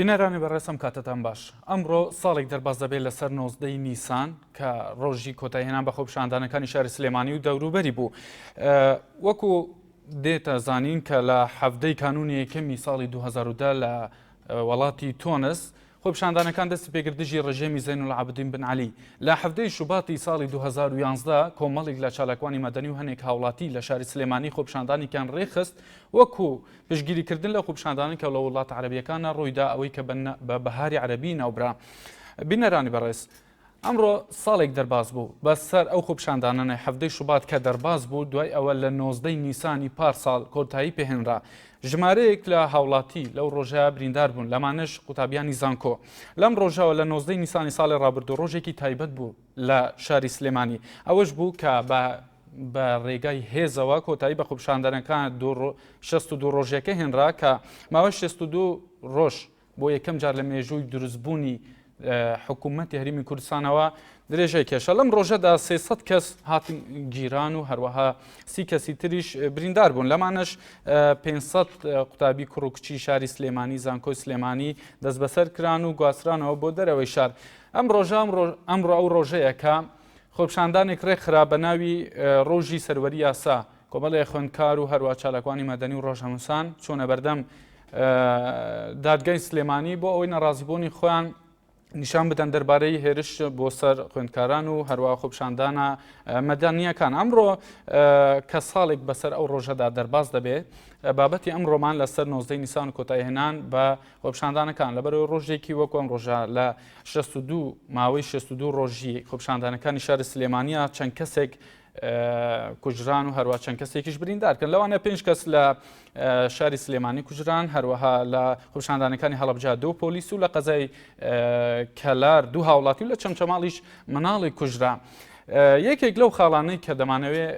بینەرانی بەڕێز ئەم کاتەتان باش. ئەمڕۆ ساڵێک دەرباز دەبێت لەسەر نۆزدەی نیسان کە ڕۆژی کۆتایهێنان بە خۆپیشاندانەکانی شاری سلێمانی و دەوروبەری بوو. وەکو دێتە زانین کە لە حەڤدەی کانوونی یەکەمی ساڵی 2010 لە وڵاتی تۆنس خۆپیشاندانەکان دەستی پێکرد دژی ڕژێمی زەینولعابدین بن عەلی. لە حەڤدەی شوباتی ساڵی 2011 کۆمەڵێک لە چالاکوانی مەدەنی و هەنێک هاوڵاتی لە شاری سلێمانی خۆپیشاندانێکیان ڕێکخست وەکو پشتگیریکردن لەو خۆپیشاندانەی کە لە وڵاتە عەرەبییەکانە ڕوویدا ئەوەی کە بە بەهاری عەرەبی ناوبرا. بینەرانی بەڕێز، ئەمڕۆ ساڵێک دەرباز بوو بە سەر ئەو خۆپیشاندانانەی حەڤدەی شوبات کە دەرباز بوو دوای ئەوە لە نۆزدەی نیسانی پار ساڵ کۆتایی پێهێنرا. ژمارەیەک لە هاوڵاتی لەو ڕۆژە بریندار بوون لەمانەش قوتابیانی زانکۆ. لەم ڕۆژەوە لە نۆزدەی نیسانی ساڵی ڕابردوو ڕۆژێکی تایبەت بوو لە شاری سلێمانی ئەوەش بوو کە بە بە ڕێگای هێزەوە کۆتایی بە خۆپیشاندانەکان 62 ڕۆژەکە هێنرا کە ماوەی 62 ڕۆژ بۆ یەکەم جار لە مێژووی دروستبوونی حکوومەتی هەرێمی کوردستانەوە درێژەی کێشە لەم ڕۆژەدا 300 کەس هاتن گیران و هەروەها سی کەسی تریش بریندار بوون لەمانەش 500 قوتابی کوڕ و کچی شاری سلێمانی زانکۆی سلێمانی دەستبەسەر کران و گواسترانەوە بۆ دەرەوەی شار ئەم ڕۆژە ئەمڕۆ ئەو ڕۆژەیە کە خۆپیشاندانێک ڕێکخرا بە ناوی ڕۆژی سەروەری یاسا، کۆمەڵێک خوێندکار و هەروە چالاکوانی مەدەنی و ڕۆژنامەنووسان چوونە بەردەم دادگای سلێمانی بۆ ئەوەی ناڕازیبوونی خۆیان نیشان بدەن دەربارەی هێرش بۆ سەر خوێندکاران و هەروە خۆپیشاندانە مەدەنییەکان. ئەمڕۆ کە ساڵێک بەسەر ئەو ڕۆژەدا دەرباز دەبێت، بابەتی ئەمڕۆمان لەسەر نۆزدەی نیسان و کۆتاییهێنان بە خۆپیشاندانەکان لەبەرەوەی ڕۆژێکی وەکو ئەم ڕۆژە لە 62 ماوەی 62 ڕۆژی خۆپیشاندانەکانی شاری سلێمانیا چەند کەسێک کوژران و هەروە چەند کەسێکیش بریندار کردن لەوانە پێنج کەس لە شاری سلێمانی کوژران هەروەها لە خۆپیشاندانەکانی هەڵەبجە دوو پۆلیس و لە قەزای کەلار دوو هاوڵاتی و لە چەمچەماڵیش مناڵی کوژرا. یەکێک لەو خاڵانەی کە دەمانەوێت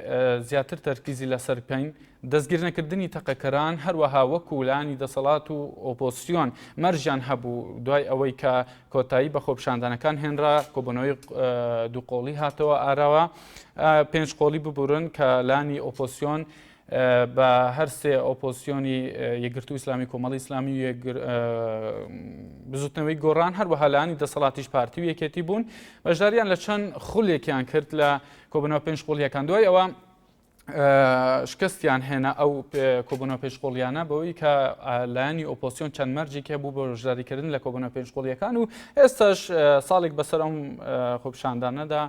زیاتر تەرکیزی لەسەر بکەین دەستگیرنەکردنی تەقەکەران، هەروەها وەکو لایەنی دەسەڵات و ئۆپۆزسیۆن مەرجیان هەبوو، دوای ئەوەی کە کۆتایی بە خۆپیشاندانەکان هێنرا، کۆبوونەوەی دووقۆڵی هاتەوە ئاراوە، پێنج قۆڵی ببورن کە لایەنی ئۆپۆزسیۆن بە هەرسێ ئۆپۆزسیۆنی یەکگرتوو ئیسلامی، کۆمەڵی ئیسلامی و بزوتنەوەی گۆڕان، هەروەها لایەنی دەسەڵاتیش پارتی و یەکێتی بوون، بەشداریان لە چەند خولێکیان کرد لە کۆبوونەوە پێنج قۆڵیەکان. دوای ئەوە شکستیان هێنا ئەو کۆبوونەوە پێشقۆڵیانە بەوەی کە لایەنی ئۆپۆسیۆن چەند مەرجێک هەبوو بۆ بەشداریکردن لە کۆبوونەوە پێشقۆڵیەکان و ئێستاش ساڵێک بەسەر ئەم خۆپیشاندانەدا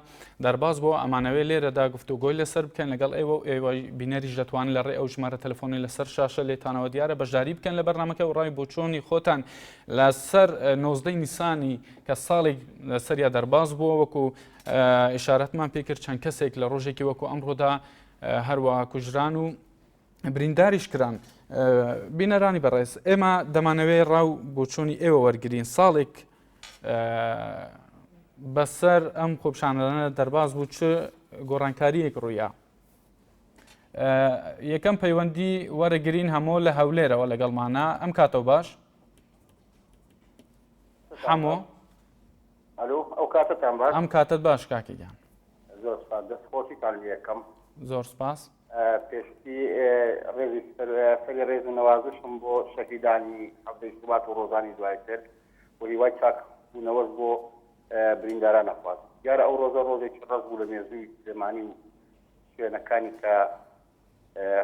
دەرباز بۆ ئەمانەوێ لێرەدا گفتوگۆی لەسەر بکەن لەگەڵ ئێوە و ئێوە بینەریش دەتوانن لە ڕێ ئەو ژمارە تەلەفۆنی لەسەر شاشە لێتانەوە دیارە بەشداری بکەن لە بەرنامەکە و ڕای بۆچۆنی خۆتان لەسەر نۆزدەی نیسانی کە ساڵێک لەسەریا دەرباز بووە وەکو ئیشارەتمان پێکرد چەند کەسێک لە ڕۆژێکی وەکو ئەمڕۆدا هەروەها کوژران و برینداریش کران بینەرانی بەڕێز ئێمە دەمانەوێت ڕاو بۆچوونی ئێوە وەرگین ساڵێک بەسەر ئەم خۆپشانانە دەرباز بوو چ گۆڕانکاریەک ڕوویا یەکەم پەیوەندی وەرەگرین هەمۆ لە هەولێرەوە لەگەڵمانە ئەم کاتەوە باش هەمۆ ئەلو ئەو کاتەتان باش. ئەم کاتەت باش کاکە گیان. زۆر سپاس دەست خۆشیتان لێ ئەکەم. زۆر سپاس. پێشتی ڕێزی سەری ڕێز و نەوازشم بۆ شەهیدانی حەڤدەی شوبات و ڕۆژانی دوای تر و هیوای چاک بوونەوەش بۆ برینداران ئەخوازم. دیارە ئەو ڕۆژە ڕۆژێکی ڕەش بوو لە مێژووی سلێمانی و شوێنەکانی کە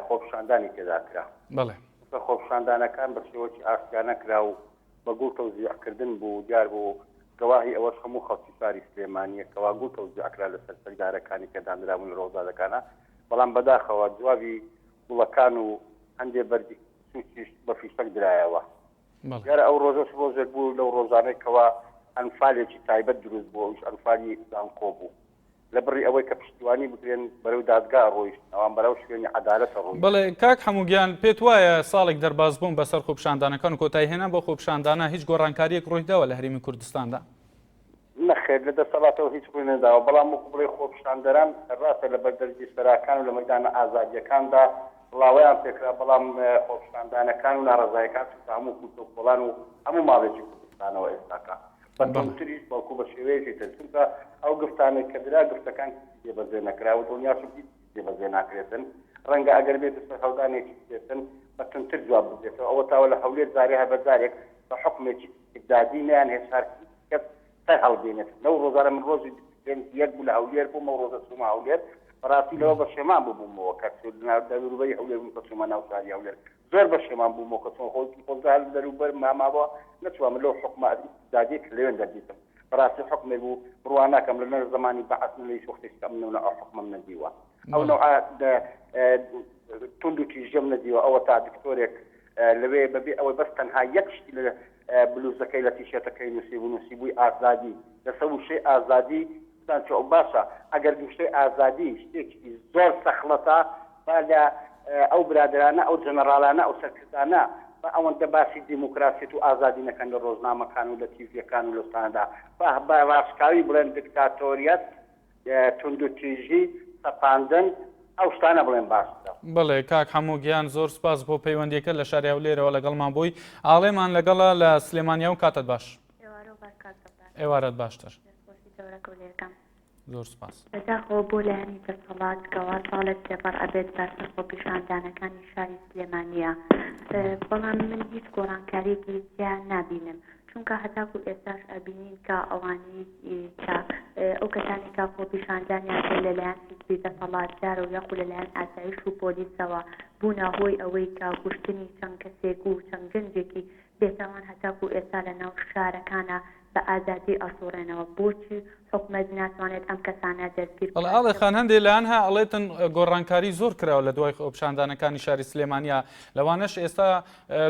خۆپیشاندانی تێدا کرا. بەڵێ. چونکە خۆپیشاندانەکان بە شێوەکی ئاشتیانە کرا و بە گوڵ تەوزیع کردن بوو، دیار بوو گەواهی ئەوەش هەموو خەڵکی شاری سلێمانییە کەوا گوڵ تەوزیع کرا لەسەر چەکدارەکانی کە دانرابوون لە ڕۆزادەکانا، بەڵام بەداخەوە جوابی گوڵەکان و هەندێ بەردی سووکیش بە فیشەک درایەوە. دیارە ئەو ڕۆژەش ڕۆژێک بوو لەو ڕۆژانەی کەوا ئەنفالێکی تایبەت دروست بوو، ئەویش ئەنفالی زانکۆ بوو. لە بڕی ئەوەی کە پشتیوانی بکرێن بەرەو دادگا ڕۆیشتن، ئەوان بەرەو شوێنی عەدالەتە ڕۆیشتن. بەڵێ کاک حەمو گیان پێت وایە ساڵێک دەرباز بوون بەسەر خۆپیشاندانەکان و کۆتایی هێنان بەو خۆپیشاندانە هیچ گۆڕانکارییەک ڕوویداوە لە هەرێمی کوردستاندا؟ نەخێر لە دەسەڵاتەوە هیچ ڕووی نەداوە، بەڵام وەکو بڵێی خۆپیشاندەران ڕاستە لە بەردەرگی سەراکان و لە مەیدانە ئازادییەکاندا بڵاوەیان پێکرا، بەڵام خۆپیشاندانەکان و ناڕەزاییەکان چووتە هەموو کوچە و کۆڵان و هەموو ماڵێکی کوردستانەوە ئێستاکە. بە توندتریش بەڵکو بە شێوەیەکی تر، چونکە ئەو گفتانەی کە درا گفتەکان هیچی جێبەجێ نەکرا و دڵنیاشم هیچی جێبەجێ ناکرێتن، ڕەنگە ئەگەر بێت و سەرهەڵدانێکیش بێتن بە توندتر جواب بدرێتەوە، ئەوەتاوە لە هەولێر جارێ هەر بە جارێک. بە حوکمێکی ئیستیبدادی نەیانهێشت هەر کەس سەر هەڵبێنێت. لەو ڕۆژانە من ڕۆژی 25 یەک بوو لە هەولێر بووم، ئەو ڕۆژە چوومە هەولێر، بەڕاستی لەوە بەشێمان ببوومەوە کە دەوروبەری هەولێر بووم کە چوومە ناو شاری هەولێر زۆر بەشێمان بوومەوە کە چۆن خۆ خۆزگا هەر دەروبەر ماماوە نەچووە من لەو حوکمە ئیستیبدادیە کە لەوێن دەردیتم بەڕاستی حوکمێک بوو بڕوا ناکەم لە نە زەمانی بەعس نە لە هیچ وەختێکی ئەم نەوعە حوکمەم نەدیوە ئەو نەوعە توند و تیژیەم نەدیوە ئەوە تا دکتۆرێک لەوێ بەبێ ئەوەی بەس تەنها یەک شتی لە بلوزەکەی لە تیشێرتەکەی نووسیبوو نووسیبووی ئازادی لەسەر وشەی ئازادی بزان چۆ باشە ئەگەر وشەی ئازادی شتێکی زۆر سەخڵەتە با لە ئەو برادەرانە ئەو جەنەڕاڵانە ئەو سەرکردانە با ئەوەندە باسی دیموکراسیەت و ئازادی نەکەن لە ڕۆژنامەکان و لە تیڤیەکان و لە شتانەدا با بە ڕاشکاوی بڵێن دکتاتۆریەت توندوتیژی، سەپاندن، ئەو شتانە بڵێن باشترە. بەڵێ کاک حەمۆ گیان زۆر سوپاس بۆ پەیوەندیەکەت لە شاری هەولێرەوە لەگەڵمان بووی. ئاڵێمان لەگەڵە لە سلێمانیا و کاتت باش. ئێوارەو باش کاک جەبار. ئێوارەت باشتر. دەستخۆشی گەورەکەو لێکەم. زۆر سوپاس. بەداخەوە بۆ لایەنی دەسەڵات کەوا ساڵێک تێپەڕ ئەبێت بەسەر خۆپیشاندانەکانی شاری سلێمانیە بەڵام من هیچ گۆڕانکاریەکی تیا نابینم چونکە هەتاکو ئێستاش ئەبینین کە ئەوانەی کە ئەو کەسانەی کە خۆپیشاندانیان کرد لەلایەن حیزبی دەسەڵاتدارەوە یاخو لەلایەن ئاسایش و پۆلیسەوە بوونە هۆی ئەوەی کە کوشتنی چەند کەسێک و چەند گەنجێکی بێتاوان هەتاکو ئێستا لەناو شارەکانا بە ئازادی ئەسوڕێنەوە بۆچی حکومەت ناتوانێت ئەم کەسانە دەستگیر بەڵێ بکات ئاڵێ کە خان هەندێ لایەن هە ئەڵێتن گۆڕانکاری زۆر کراوە لە دوای خۆپیشاندانەکانی شاری سلێمانیا لەوانەش ئێستا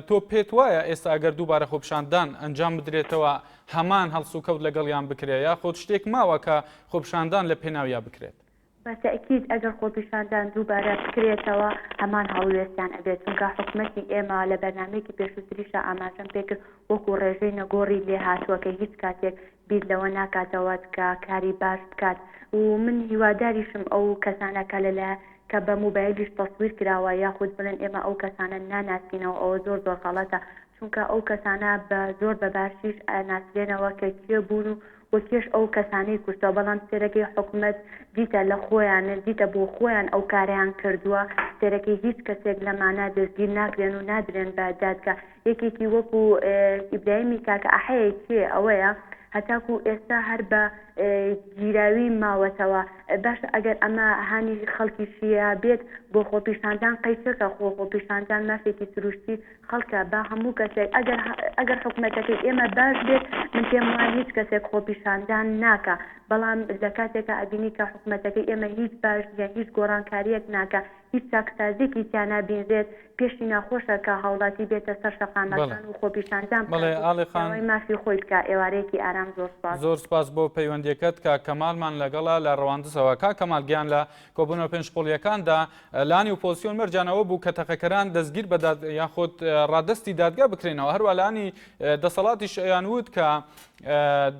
تۆ پێت وایە ئێستا ئەگەر دووبارە خۆپیشاندان ئەنجام بدرێتەوە هەمان هەڵسوکەوت لەگەڵیان بکرێ یاخود شتێک ماوە کە خۆپیشاندان لە پێناویا بکرێت؟ بە تەئکید ئەگەر خۆپیشاندان دووبارە بکرێتەوە هەمان هەڵوێستیان ئەبێت چونکە حکومەتی ئێمە لە بەرنامەیەکی پێشووتریشا ئاماژەم پێکرد وەکو ڕێژەی نەگۆڕی لێهاتووە کە هیچ کاتێک بیر لەوە ناکاتەوە کە کاری باش بکات و من هیواداریشم ئەو کەسانە کە لەلایەن کە بە موبایلیش تەسویر کراوە یاخود بڵێن ئێمە ئەو کەسانە ناناسینەوە ئەوە زۆر زۆر غەڵەتە چونکە ئەو کەسانە بە زۆر بە باشیش ئەناسرێنەوە کە کێ بوون و و کێش ئەو کەسانەی کوشتوە بەڵام سێرەکەی حکومەت دیتە لە خۆیان دیتە بۆ خۆیان ئەو کارەیان کردووە سێرەکەی هیچ کەسێک لەمانە دەستگیر ناکرێن و نادرێن بە دادگا یەکێکی وەکو ئیبراهیمی کاکە ئەحەیە کێ ئەوەیە هەتاکو ئێستا هەر بە گیراوی ماوەتەوە باشە ئەگەر ئەمە هانی خەڵکیشیە بێت بۆ خۆپیشاندان قەیچەکە خۆ خۆپیشاندان مافێکی سروشتی خەڵکە با هەموو کەسێک ئەگەر ئەگەر حکومەتەکەی ئێمە باش بێت من پێم وایە هیچ کەسێک خۆپیشاندان ناکا بەڵام لە کاتێکا ئەبینی کە حکومەتەکەی ئێمە هیچ باش نیە هیچ گۆڕانکاریەک ناکا هیچ چاکسازیەکی تیا نابینرێت پێشی ناخۆشە کە هاوڵاتی بێتە سەر بەڵێ شەقامەکان و خۆپیشاندان بەڵێ بکات و ئاڵێ خان داوای مافی خۆی بکا ئێوارەیەکی ئارام زۆر سوپاس. زۆر سوپاس بۆ پەیوەندیەکەت کاک کەمالمان لەگەڵە لە ڕەواندزەوە کاک کەمال گیان لە کۆبوونەوە پێنجقۆڵیەکاندا لانی ئۆپۆزسیۆن مەرجیان ئەوە بوو کە تەقەکەران دەستگیر بە داد یاخود ڕادەستی دادگا بکرێنەوە هەروە لانی دەسەڵاتیش ئەیان وت کە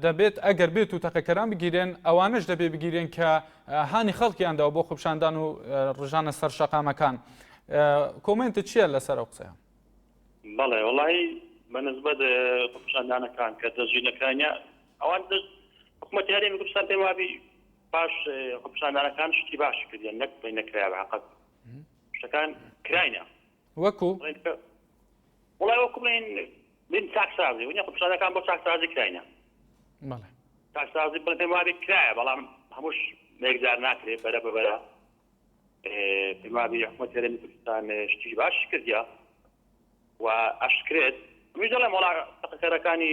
دەبێت ئەگەر بێت و تەقەکەران بگیرێن ئەوانش دەبێ بگیرێن کە هانی خەڵکیان داوە بۆ خۆپیشاندان و ڕژانە سەر شەقامەکان کۆمێنتت چییە لەسەر ئەو قسەیە؟ بەڵێ وەڵی بە نسبەت خۆپیشاندانەکان کە دەستگیر نەکرانە ئەوان دەست حکوومەتی هەرێمی کوردستان پێم وابی پاش خۆپیشاندانەکان شتی باشی کردیان نەک بڵێ نەکرایە بە حەقەت شتەکان کراینە وەکو وڵای وەکو بڵێن بین چاکسازی ونیە خۆپیشاندانەکان بۆ چاکسازی کراینە بەڵێ چاکسازی بڵێ پێم وابێ کرایە بەڵام هەمووش یەکجار ناکرێت بەرە بە بەرە پێم وابێ حکوومەت هەرێمی کوردستان شتی باش کردیە و ئەشکرێت منیش دەڵێم وەڵا تەقەکەرەکانی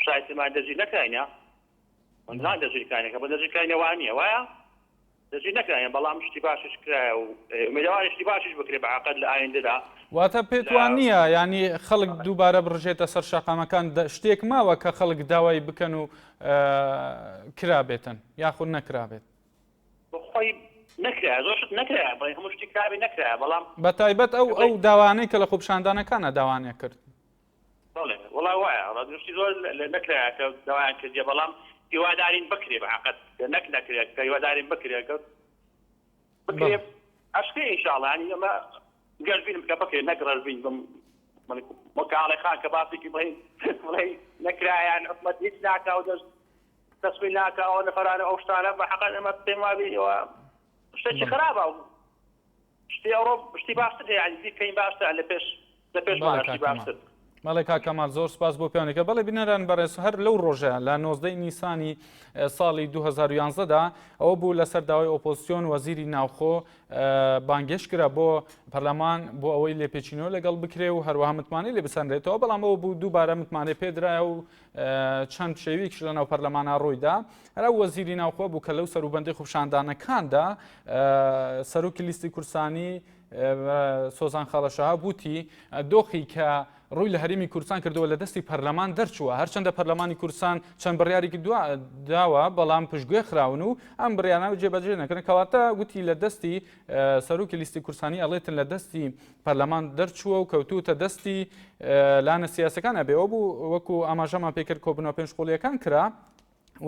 شای سلێمانی دەستگیر نەکراینە نا دەستگیرکانەکە بە دەستگیرکانە وا نییە وایە دەستگیر نەکراین بەڵام شتی باشیش کرایە و ئومێدەوارین شتی باشیش بکرێ بە عەقد لە ئایندەدا واتە پێت لە وا نییە یانی خەڵک دووبارە بڕژێتە سەر شەقامەکان شتێک ماوە کە خەڵک داوای بکەن و کرابێتن یاخود نەکرابێت؟ بەخۆی نەکرایە زۆر شت نەکرایە بڵێ هەموو شتی کرابێ نەکرایە بەڵام بە تایبەت ئەو ئەو داوانەی کە لە خۆپیشاندانەکانە داوانیان کرد. بەڵێ وەڵا وایە وەڵا شتی زۆر نەکرایە کە داوایان کردیە بەڵام هیوادارین بکرێ بە عەقد نەک نەکرێت کە هیوادارین بکرێ کە بکرێ ئەشکرێ ئینشاڵڵا یانی ئەمە گەشبینم کە بکرێ نەک ڕەشبین بم وەکاڵێ خان کە باسێکی بڵێ بڵێ نەکرایان حکومەت هیچ ناکا و دەست تەسویل ناکا ئەو نەفەرانە ئەو شتانە بە حەقەت ئەمە پێم وابی ئەوە شتێکی خراپە شتی ئەوڕۆ شتی باشتر هەیە یانی بیکەین باشتر لە پێش لە پێش بەڵێ شتی کاک کەمال. باشتر. بەڵێ کاک کەمال زۆر سپاس بۆ پێوانەکە بەڵێ بینەران بەڕێز هەر لەو ڕۆژە لە 19 نیسانی ساڵی 2011 دا ئەوە بوو لەسەر داوای ئۆپۆزیسیۆن وەزیری ناوخۆ بانگێشت کرا بۆ پەرلەمان بۆ ئەوەی لێپێچینەوە لەگەڵ بکرێ و هەروەها متمانەی لێ بسەنرێتەوە بەڵام ئەوە بوو دووبارە متمانەی پێدرایە و چەند شێویکش لە ناو پەرلەمانە ڕوویدا هەر ئەو وەزیری ناوخۆ بوو کە لەو سەروبەندەی خۆپیشاندانەکاندا سەرۆکی لیستی کوردستانی سۆزان خاڵە شەهاب وتی، دۆخی کە ڕووی لە هەرێمی کوردستان کردووە لە دەستی پەرلەمان دەرچووە، هەرچەندە پەرلەمانی کوردستان چەند بڕیارێکی داوە بەڵام پشتگوێ خراون و ئەم بڕیارانە جێبەجێ نەکردن، کەواتە وتی لە دەستی سەرۆکی لیستی کوردستانی ئەڵێتن لە دەستی پەرلەمان دەرچووە و کەوتووتە دەستی لایەنە سیاسەکان ئەبێ ئەوە بوو وەکو ئاماژەمان پێکرد کۆبوونەوە پێنجقۆڵیەکان کرا.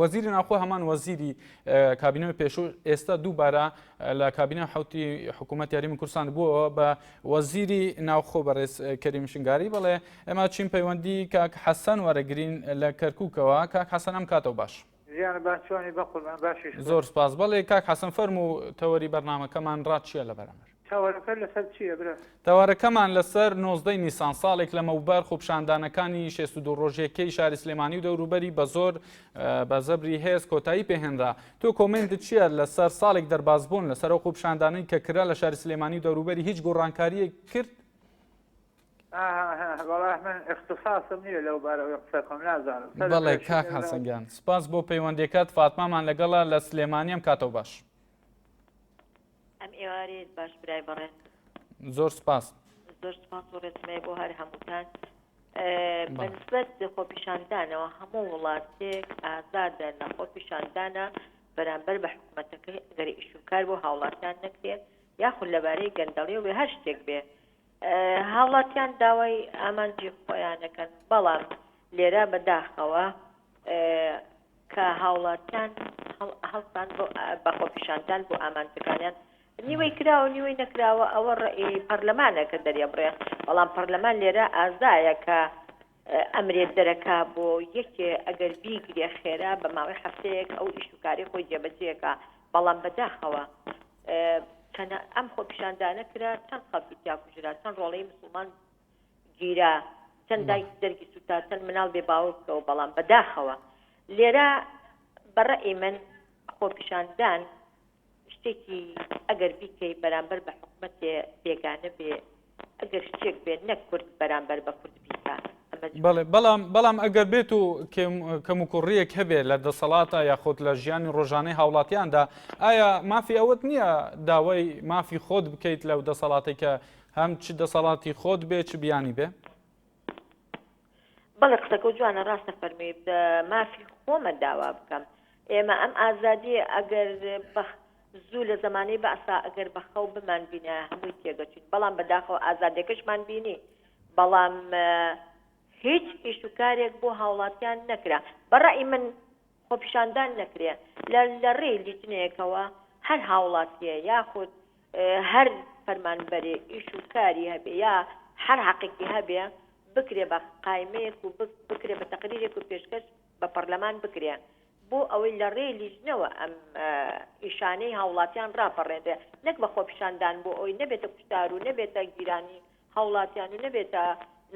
وەزیری ناوخۆ هەمان وەزیری کابینەوەی پێشوو ئێستا دووبارە لە کابینە حوتی حکوومەت یاریمی کوردستان بووەوە بە وەزیری ناوخۆ بەڕێز کەریم شنگاری بەڵێ ئێمە چین پەیوەندی کاک حەسەن وەرەگرین لە کەرکووکەوە کاک حەسەن ئەم کاتەوە باش. ژیانە باش چۆنی بەقوربان باشی شکر. زۆر سپاس بەڵێ کاک حەسەن فەرموو تەوەری بەرنامەکەمان ڕات چییە لە بەرامبەر؟ تەوەرەکە لەسەر چییە برا؟ تەوەرەکەمان لەسەر 19 ی نیسان ساڵێک لەمەوبەر خۆپیشاندانەکانی 62 ڕۆژیەکەی شاری سلێمانی و دەوروبەری بە زۆر بە زەبری هێز کۆتایی پێهێنرا تۆ کۆمێنتت چییە لەسەر ساڵێک دەربازبوون لەسەر ئەو خۆپیشاندانەی کە کرا لە شاری سلێمانی و دەوروبەری هیچ گۆڕانکارییەک کرد؟ وەڵا من اختصاصم نییە لەو بارەوەی قسە بکەم نازانم بەڵێ کاک حەسەن گیان سپاس بۆ پەیوەندیەکەت فاتمامان لەگەڵە لە سلێمانی ئەم کاتەو باش. ئەم ئێوارەیەت باش برای بەڕێز. زۆر سپاس. زۆر سپاس و ڕێزم هەیە بۆ هەر هەمووتان. بەنسبەت خۆپیشاندانەوە هەموو وڵاتێک ئازادە لە خۆپیشاندانە بەرامبەر بە حکوومەتەکەی ئەگەر ئیش و کار بۆ هاوڵاتیان نەکرێ یاخود لەبارەی گەندەڵی و بێ هەر شتێک بێ هاوڵاتیان داوای ئامانجی خۆیانەکەن بەڵام لێرە بەداخەوە کە هاوڵاتیان هەڵسان بە خۆپیشاندان بۆ ئامانجەکانیان نیوەی کراوە نیوەی نەکراوە ئەوە ڕێی پەرلەمانە کە دەریەبڕێ بەڵام پەرلەمان لێرە ئازایە کە ئەمرێت دەرەکا بۆ یەکێ ئەگەر بیگرێ خێرا بە ماوەی هەفتەیەک ئەو ئیش و کاری خۆی جێبەجێکە بەڵام بەداخەوە چەند ئەم خۆپیشاندانە کرا چەند خەڵکی تیا کوژرا چەند ڕۆڵەی مسلمان گیرا چەند دایک دەرگی سوتا چەند مناڵ بێ باوک کەوە بەڵام بەداخەوە لێرە بەڕەئی من خۆپیشاندان شتێکی ئەگەر بیکەی بەرامبەر بە حکومەتێ بێگانە بێ ئەگەر شتێک بێ نەک کورد بەرامبەر بە کورد بیکا ئەمە جوان. بەڵێ بەڵام بەڵام ئەگەر بێت و کەموکوڕییەک هەبێ لە دەسەڵاتە یاخود لە ژیانی ڕۆژانەی هاوڵاتیاندا ئایا مافی ئەوەت نییە داوای مافی خۆت بکەیت لەو دەسەڵاتەی کە هەم چ دەسەڵاتی خۆت بێ چ بیانی بێ؟ بەڵێ قسەکەو جوانە ڕاستە فەرمی بە مافی خۆمە داوا بکەم ئێمە ئەم ئازادیە ئەگەر بە زوو لە زەمانەی بەعسا ئەگەر بە خەو بمان بینە هەمووی تێگەچین بەڵام بەداخەوە ئازادیەکەشمان بینی بەڵام هیچ ئیش و کارێک بۆ هاوڵاتیان نەکرا بەڕئی من خۆپیشاندان نەکرێ لە لە ڕێی لیجنەیەکەوە هەر هاوڵاتیە یاخود هەر فەرمانبەرێ ئیش و کاری هەبێ یا هەر حەقێکی هەبێ بکرێ بە قایمەیەک و بکرێ بە تەقریرێک و پێشکەش بە پەرلەمان بکرێ بۆ ئەوەی لە ڕێی لیژنەوە ئەم ئیشانەی هاوڵاتیان ڕاپەڕێنرێ نەک بە خۆپیشاندان بۆ ئەوەی نەبێتە کوشتار و نەبێتە گیرانی هاوڵاتیان و نەبێتە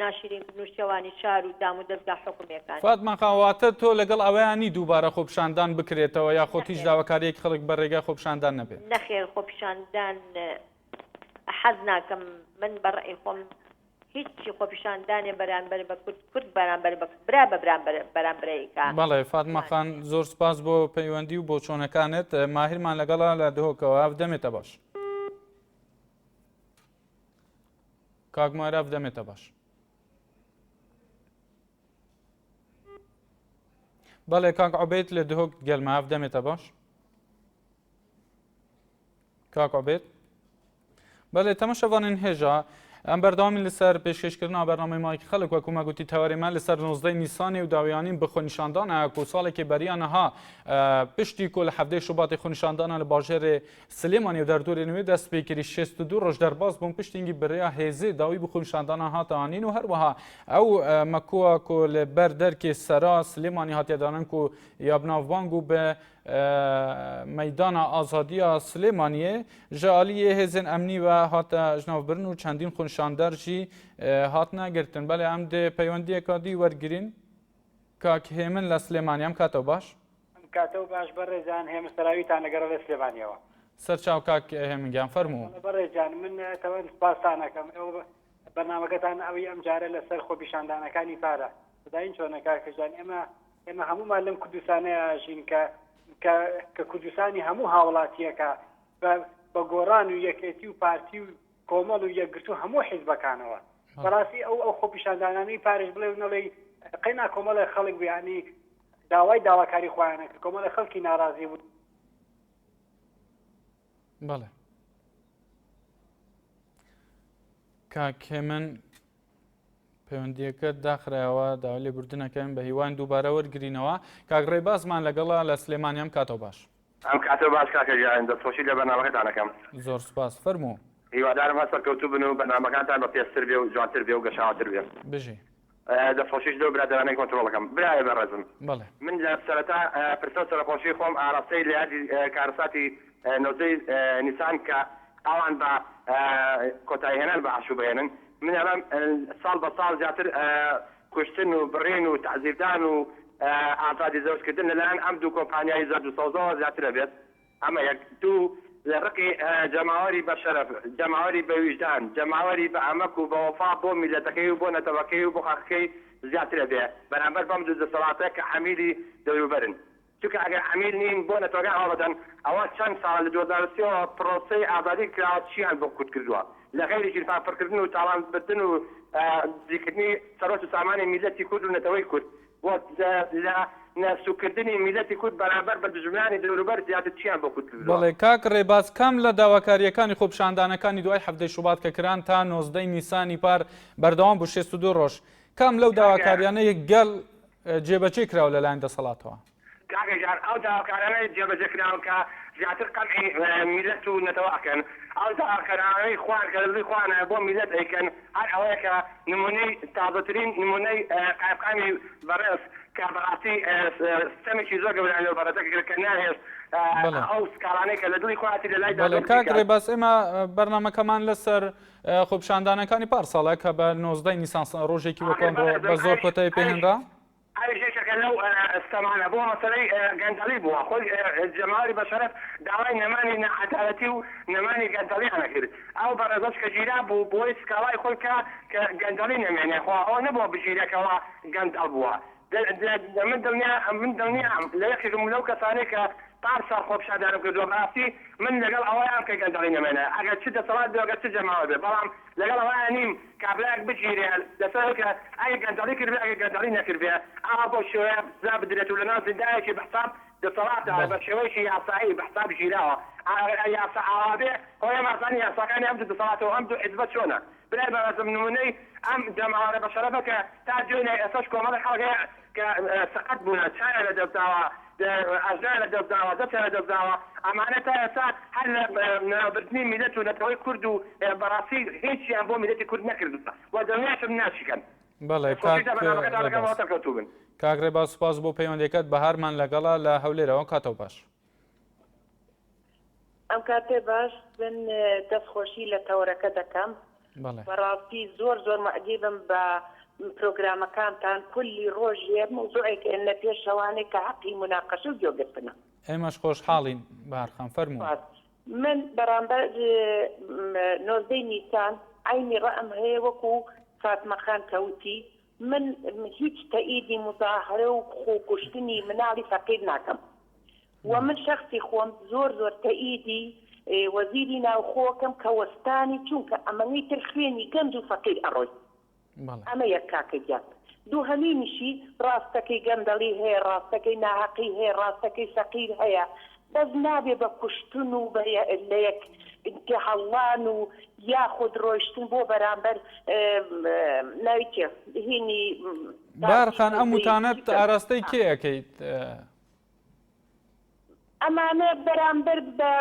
ناشرین کردن و شێوانی شار و دام و دەزگا حکومیەکان. فاتمە خان واتە تۆ لەگەڵ ئەوەیا نی دووبارە خۆپیشاندان بکرێتەوە یاخود هیچ نەخێر. داواکاریەکی خەڵک بە رێگای خۆپیشاندان نەبێ؟ نەخێر خۆپیشاندان حەز ناکەم من بە ڕەئی خۆم هیچ خۆپیشاندانێ بەرامبەر بە کورد کورد بەرامبەر بە برا بە برامبەر بەرامبرەیکا بەڵێ فاتمە خان زۆر سپاس بۆ پەیوەندی و بۆچۆنەکانت ماهرمان لەگەڵە لە دهۆکەوە دەمێتە باش. کاک ماراف دەمێتە باش. بەڵێ کاک عوبێت لە دهۆک گەل ماف دەمێتە باش. کاک عوبێت بەڵێ تەمەشەڤانên هێژا ئەم بەردەوامی لەسەر پێشکەشکردنا بەرنامەی مایک خەڵک وەکو مە گوتی تەوەرێ مە لەسەر 19 نیسانێ و داویانین bi xwenîşandana ku salekê beriya niha piştî ku li heftê şubatê xwenîşandana li bajêrê Silêmanî û derdorên wê dest pê kirî 62 roj derbas bûn piştîngî bi rêya hêzê dawî bi xwenîşandana hate anîn û herwiha ew mekowa ku li ber derkê sera Silêmanî hatiye danin ku ya bi navbang û bi. مەیدانا ئازادییا سلێمانیێ ji aliyê hêzên emnî ve hate jinavbirin û çendîn xwenîşander jî hatine girtin. Belê em dê peywendiyeka dî wergirîn. کاک هێمن لە سلێمانی ئەم کاتەو باش. ئەم کاتەو باش بەڕێزان هێمن سەراویتان لەگەڕە لە سلێمانیەوە. سەرچاو کاک هێمن گیان فەرموو. بەڵێ بەڕێزجان من تەوەن سپاستان ئەکەم ئێوە بەرنامەکەتان ئەوی ئەم جارە لەسەر خۆپیشاندانەکانی پارە دەزانین چۆنە کاکە جان ئێمە ئێمە هەموومان لەم کوردستانەیە ئەژین کە کە کە کوردستانی هەموو هاوڵاتیەکە بە بە گۆڕان و یەکێتی و پارتی و کۆمەڵ و یەکگرتوو هەموو حیزبەکانەوە بەڕاستی ئەو ئەو خۆپیشاندانانەی پارش بڵێ و نەڵێی قەینا کۆمەڵێک خەڵک بوو یانی داوای داواکاری خۆیانە کرد کۆمەڵێک خەڵکی ناڕازی بوو. بەڵێ کاک هێمن پەیوەندیەکە داخرایەوە داوای لێبوردنەکەین بە هیوان دووبارە وەرگرینەوە کاک ڕێبازمان لەگەڵە لە سلێمانی ئەم کاتەوە باش. ئەم کاتەو باش کاکە گیان دەستخۆشی لە بەرنامەکەتان ئەکەم. زۆر سوپاس فەرموو. هیوادارم هەر سەرکەوتوو بن و بەرنامەکانتان بە پێزتر بێ و جوانتر بێ و گەشاوەتر بێ. بژی. دەستخۆشیش لەو برادەرانەی کۆنترۆڵەکەم. برایە بەڕێزم بەڵێ. من لە سەرەتا پرسە و سەرەخۆشی خۆم ئاراستەی لە یادی کارەساتی نۆزدەی نیسان کە ئەوان بە کۆتاییهێنان بە عەشوو بهێنن من ئەڵێم ساڵ بە ساڵ زیاتر کوشتن و بڕین و تەعزیبدان و ئازادی زەوتکردن لەلایەن ئەم دوو کۆمپانیای زەرد و سەوزەوە زیاتر ئەبێت ئەمە یەک. دوو، لە ڕقی جەماوەری بە شەرەف، جەماوەری بە ویژدان، جەماوەری بە ئەمەک و بە وەفا بۆ میللەتەکەی و بۆ نەتەوەکەی و بۆ خاکەکەی زیاتر ئەبێ بەرامبەر بەم دوو دەسەڵاتە کە عەمیلی دەوروبەرن. چونکە ئەگەر عەمیل نین بۆ نەتەوەکان هەوڵ ئەدەن، ئەوە چەند ساڵە لە 2003 ەوە پڕۆسەی ئازادی کراوە چیان بۆ کورد کردووە لە غەیری گیرفان پڕکردن و تاڵان بردن و دزیکردنی سەروەت و سامانی میللەتی کورد و نەتەوەی کورد و لە سوککردنی میللەتی کورد بەرامبەر بە دوژمنانی دەوروبەر زیاتر چیان بۆ کورد کردووە؟ بەڵێ کاک ڕێباز کام لە داواکارییەکانی خۆپیشاندانەکانی دوای حەڤدەی شوبات کە کران تا نۆزدەی نیسانی پار بەردەوام بوو 62 ڕۆژ کام لەو داواکاریانەی گەل جێبەجێ کراوە لەلایەن دەسەڵاتەوە؟ کاکە گیان ئەو داواکارانەی جێبەجێ کراون کە زیاتر قەمعی میللەت و نەتەوە ئەکەن ئەو داواکارانەی خوان کە لە دڵی خوانە بۆ میللەت ئەیکەن هەر ئەوەیە کە نمونەی تازەترین نمونەی قایمقامی بەڕێز کە بەڕاستی ستەمێکی زۆر گەورەیان لەو بەڕێزە کرد کە ناهێشت ئەو سکاڵانەی کە لە دڵی خۆیەتی لە لای بەڵێ دادوەر کاک بیکات. ڕێباز ئێمە بەرنامەکەمان لەسەر خۆپیشاندانەکانی پار ساڵە کە بە 19 نیسان ڕۆژێکی وەکو ئاخر ئەمڕۆ بەڕێزم بە زۆر ئەویش کۆتایی ئەویش پێهێنرا. ئەویش یەکێکە لەو ستەمانە بۆ مەسەلەی گەندەڵی بووە، خۆی جەماوەری بەشەرەف داوای نەمانی ناعەدالەتی و نەمانی گەندەڵیان ئەکرد، ئەو بەڕێزەش کە گیرا بوو بۆی سکاڵای خۆی بکا کە گەندەڵی نەمێنێ، خۆ ئەوە نەبووە بگیرێ کەوا گەندەڵ بووە. من دڵنیا من دڵنیام لە یەکێکم لەو کەسانەی کە پار ساڵ خۆپیشاندانم کردووە، بەڕاستی من لەگەڵ ئەوەیام کە گەندەڵی نەمێنێ ئەگەر چ دەسەڵات بێ ئەگەر چ جەماوەر بێ، بەڵام لەگەڵ ئەوەیا نیم کابرایەک بگیرێ لەسەر ئەوەی کە ئەگەر گەندەڵی کردبێ ئەگەر گەندەڵی نەکردبێ ئاوا بەو شێوەیە سزا بدرێت و لەناو زیندانێکی بە حساب دەسەڵاتە بەڵێ. بە شێوەیەکی یاسایی بە حساب گیراوە ئەگەر یاسا ئاوا بێ خۆ ئێمە ئەزانین یاساکانی ئەم دوو دەسەڵاتە و ئەم دوو حیزبە چۆنە برای بەڕێزم نمونەی ئەم جەماوەرە بەشەرەفە کە تا دوێنێ ئێستاش کۆمەڵێک خەڵک هەیە کە سەقەت بوونە چاویان لە دەست داوە ئاژنیان لە دەست داوە دەستیان لە دەست داوە ئەمانە تا ئێستا هەر لە ناوبردنی میللەت و نەتەوەی کورد و بەڕاستی هیچیان بۆ میللەتی کورد نەکردووە و دڵنیاشم ناشیکەن. بەڵێ دەستخۆشیش کاک لە بەرنامەکەتان دەکەم ڕێباز. و سەرکەوتوو بن. کاک ڕێباز سوپاس بۆ پەیوەندیەکەت بەهارمان لەگەڵە لە هەولێرەوە کاتەو باش. ئەم کاتێ باش من دەست خۆشی لە تەوەرەکە دەکەم بەڵێ. بەڕاستی زۆر زۆر معجیبم بە پرۆگرامەکانتان کولی ڕۆژێ مەوزوعێک ئێننە پێش شەوانێ کە حەقی موناقەشە و گوێگرتنە. ئێمەش خۆشحاڵین بەهار خان فەرموو. سوپاس. من بەرامبەر نۆزدەی نیسان عەینی ڕەئم هەیە وەکو فاتمە خان کە وتی من هیچ تەئیدی موزاهەرە و خۆکوشتنی مناڵی فەقیر ناکەم وە من شەخسی خۆم زۆر زۆر تەئیدی وەزیری ناوخۆکەم کە وەستانی چونکە ئەمەنەی تر خوێنی گەنج و فەقیر ئەڕۆی ئەمە یەک کاکە گیان دووهەمینیشی ڕاستەکەی گەندەڵی هەیە ڕاستەکەی ناهەقی هەیە ڕاستەکەی فەقیر هەیە بەس نابێ بە کوشتن و بە لەیەک تێهەڵڵان و یاخود ڕۆیشتن بۆ بەرامبەر ناوی چیە هینی بارخان ئەم وتانەت ئاراستەی کێ ئەکەیت؟ ئەمانە بەرامبەر بە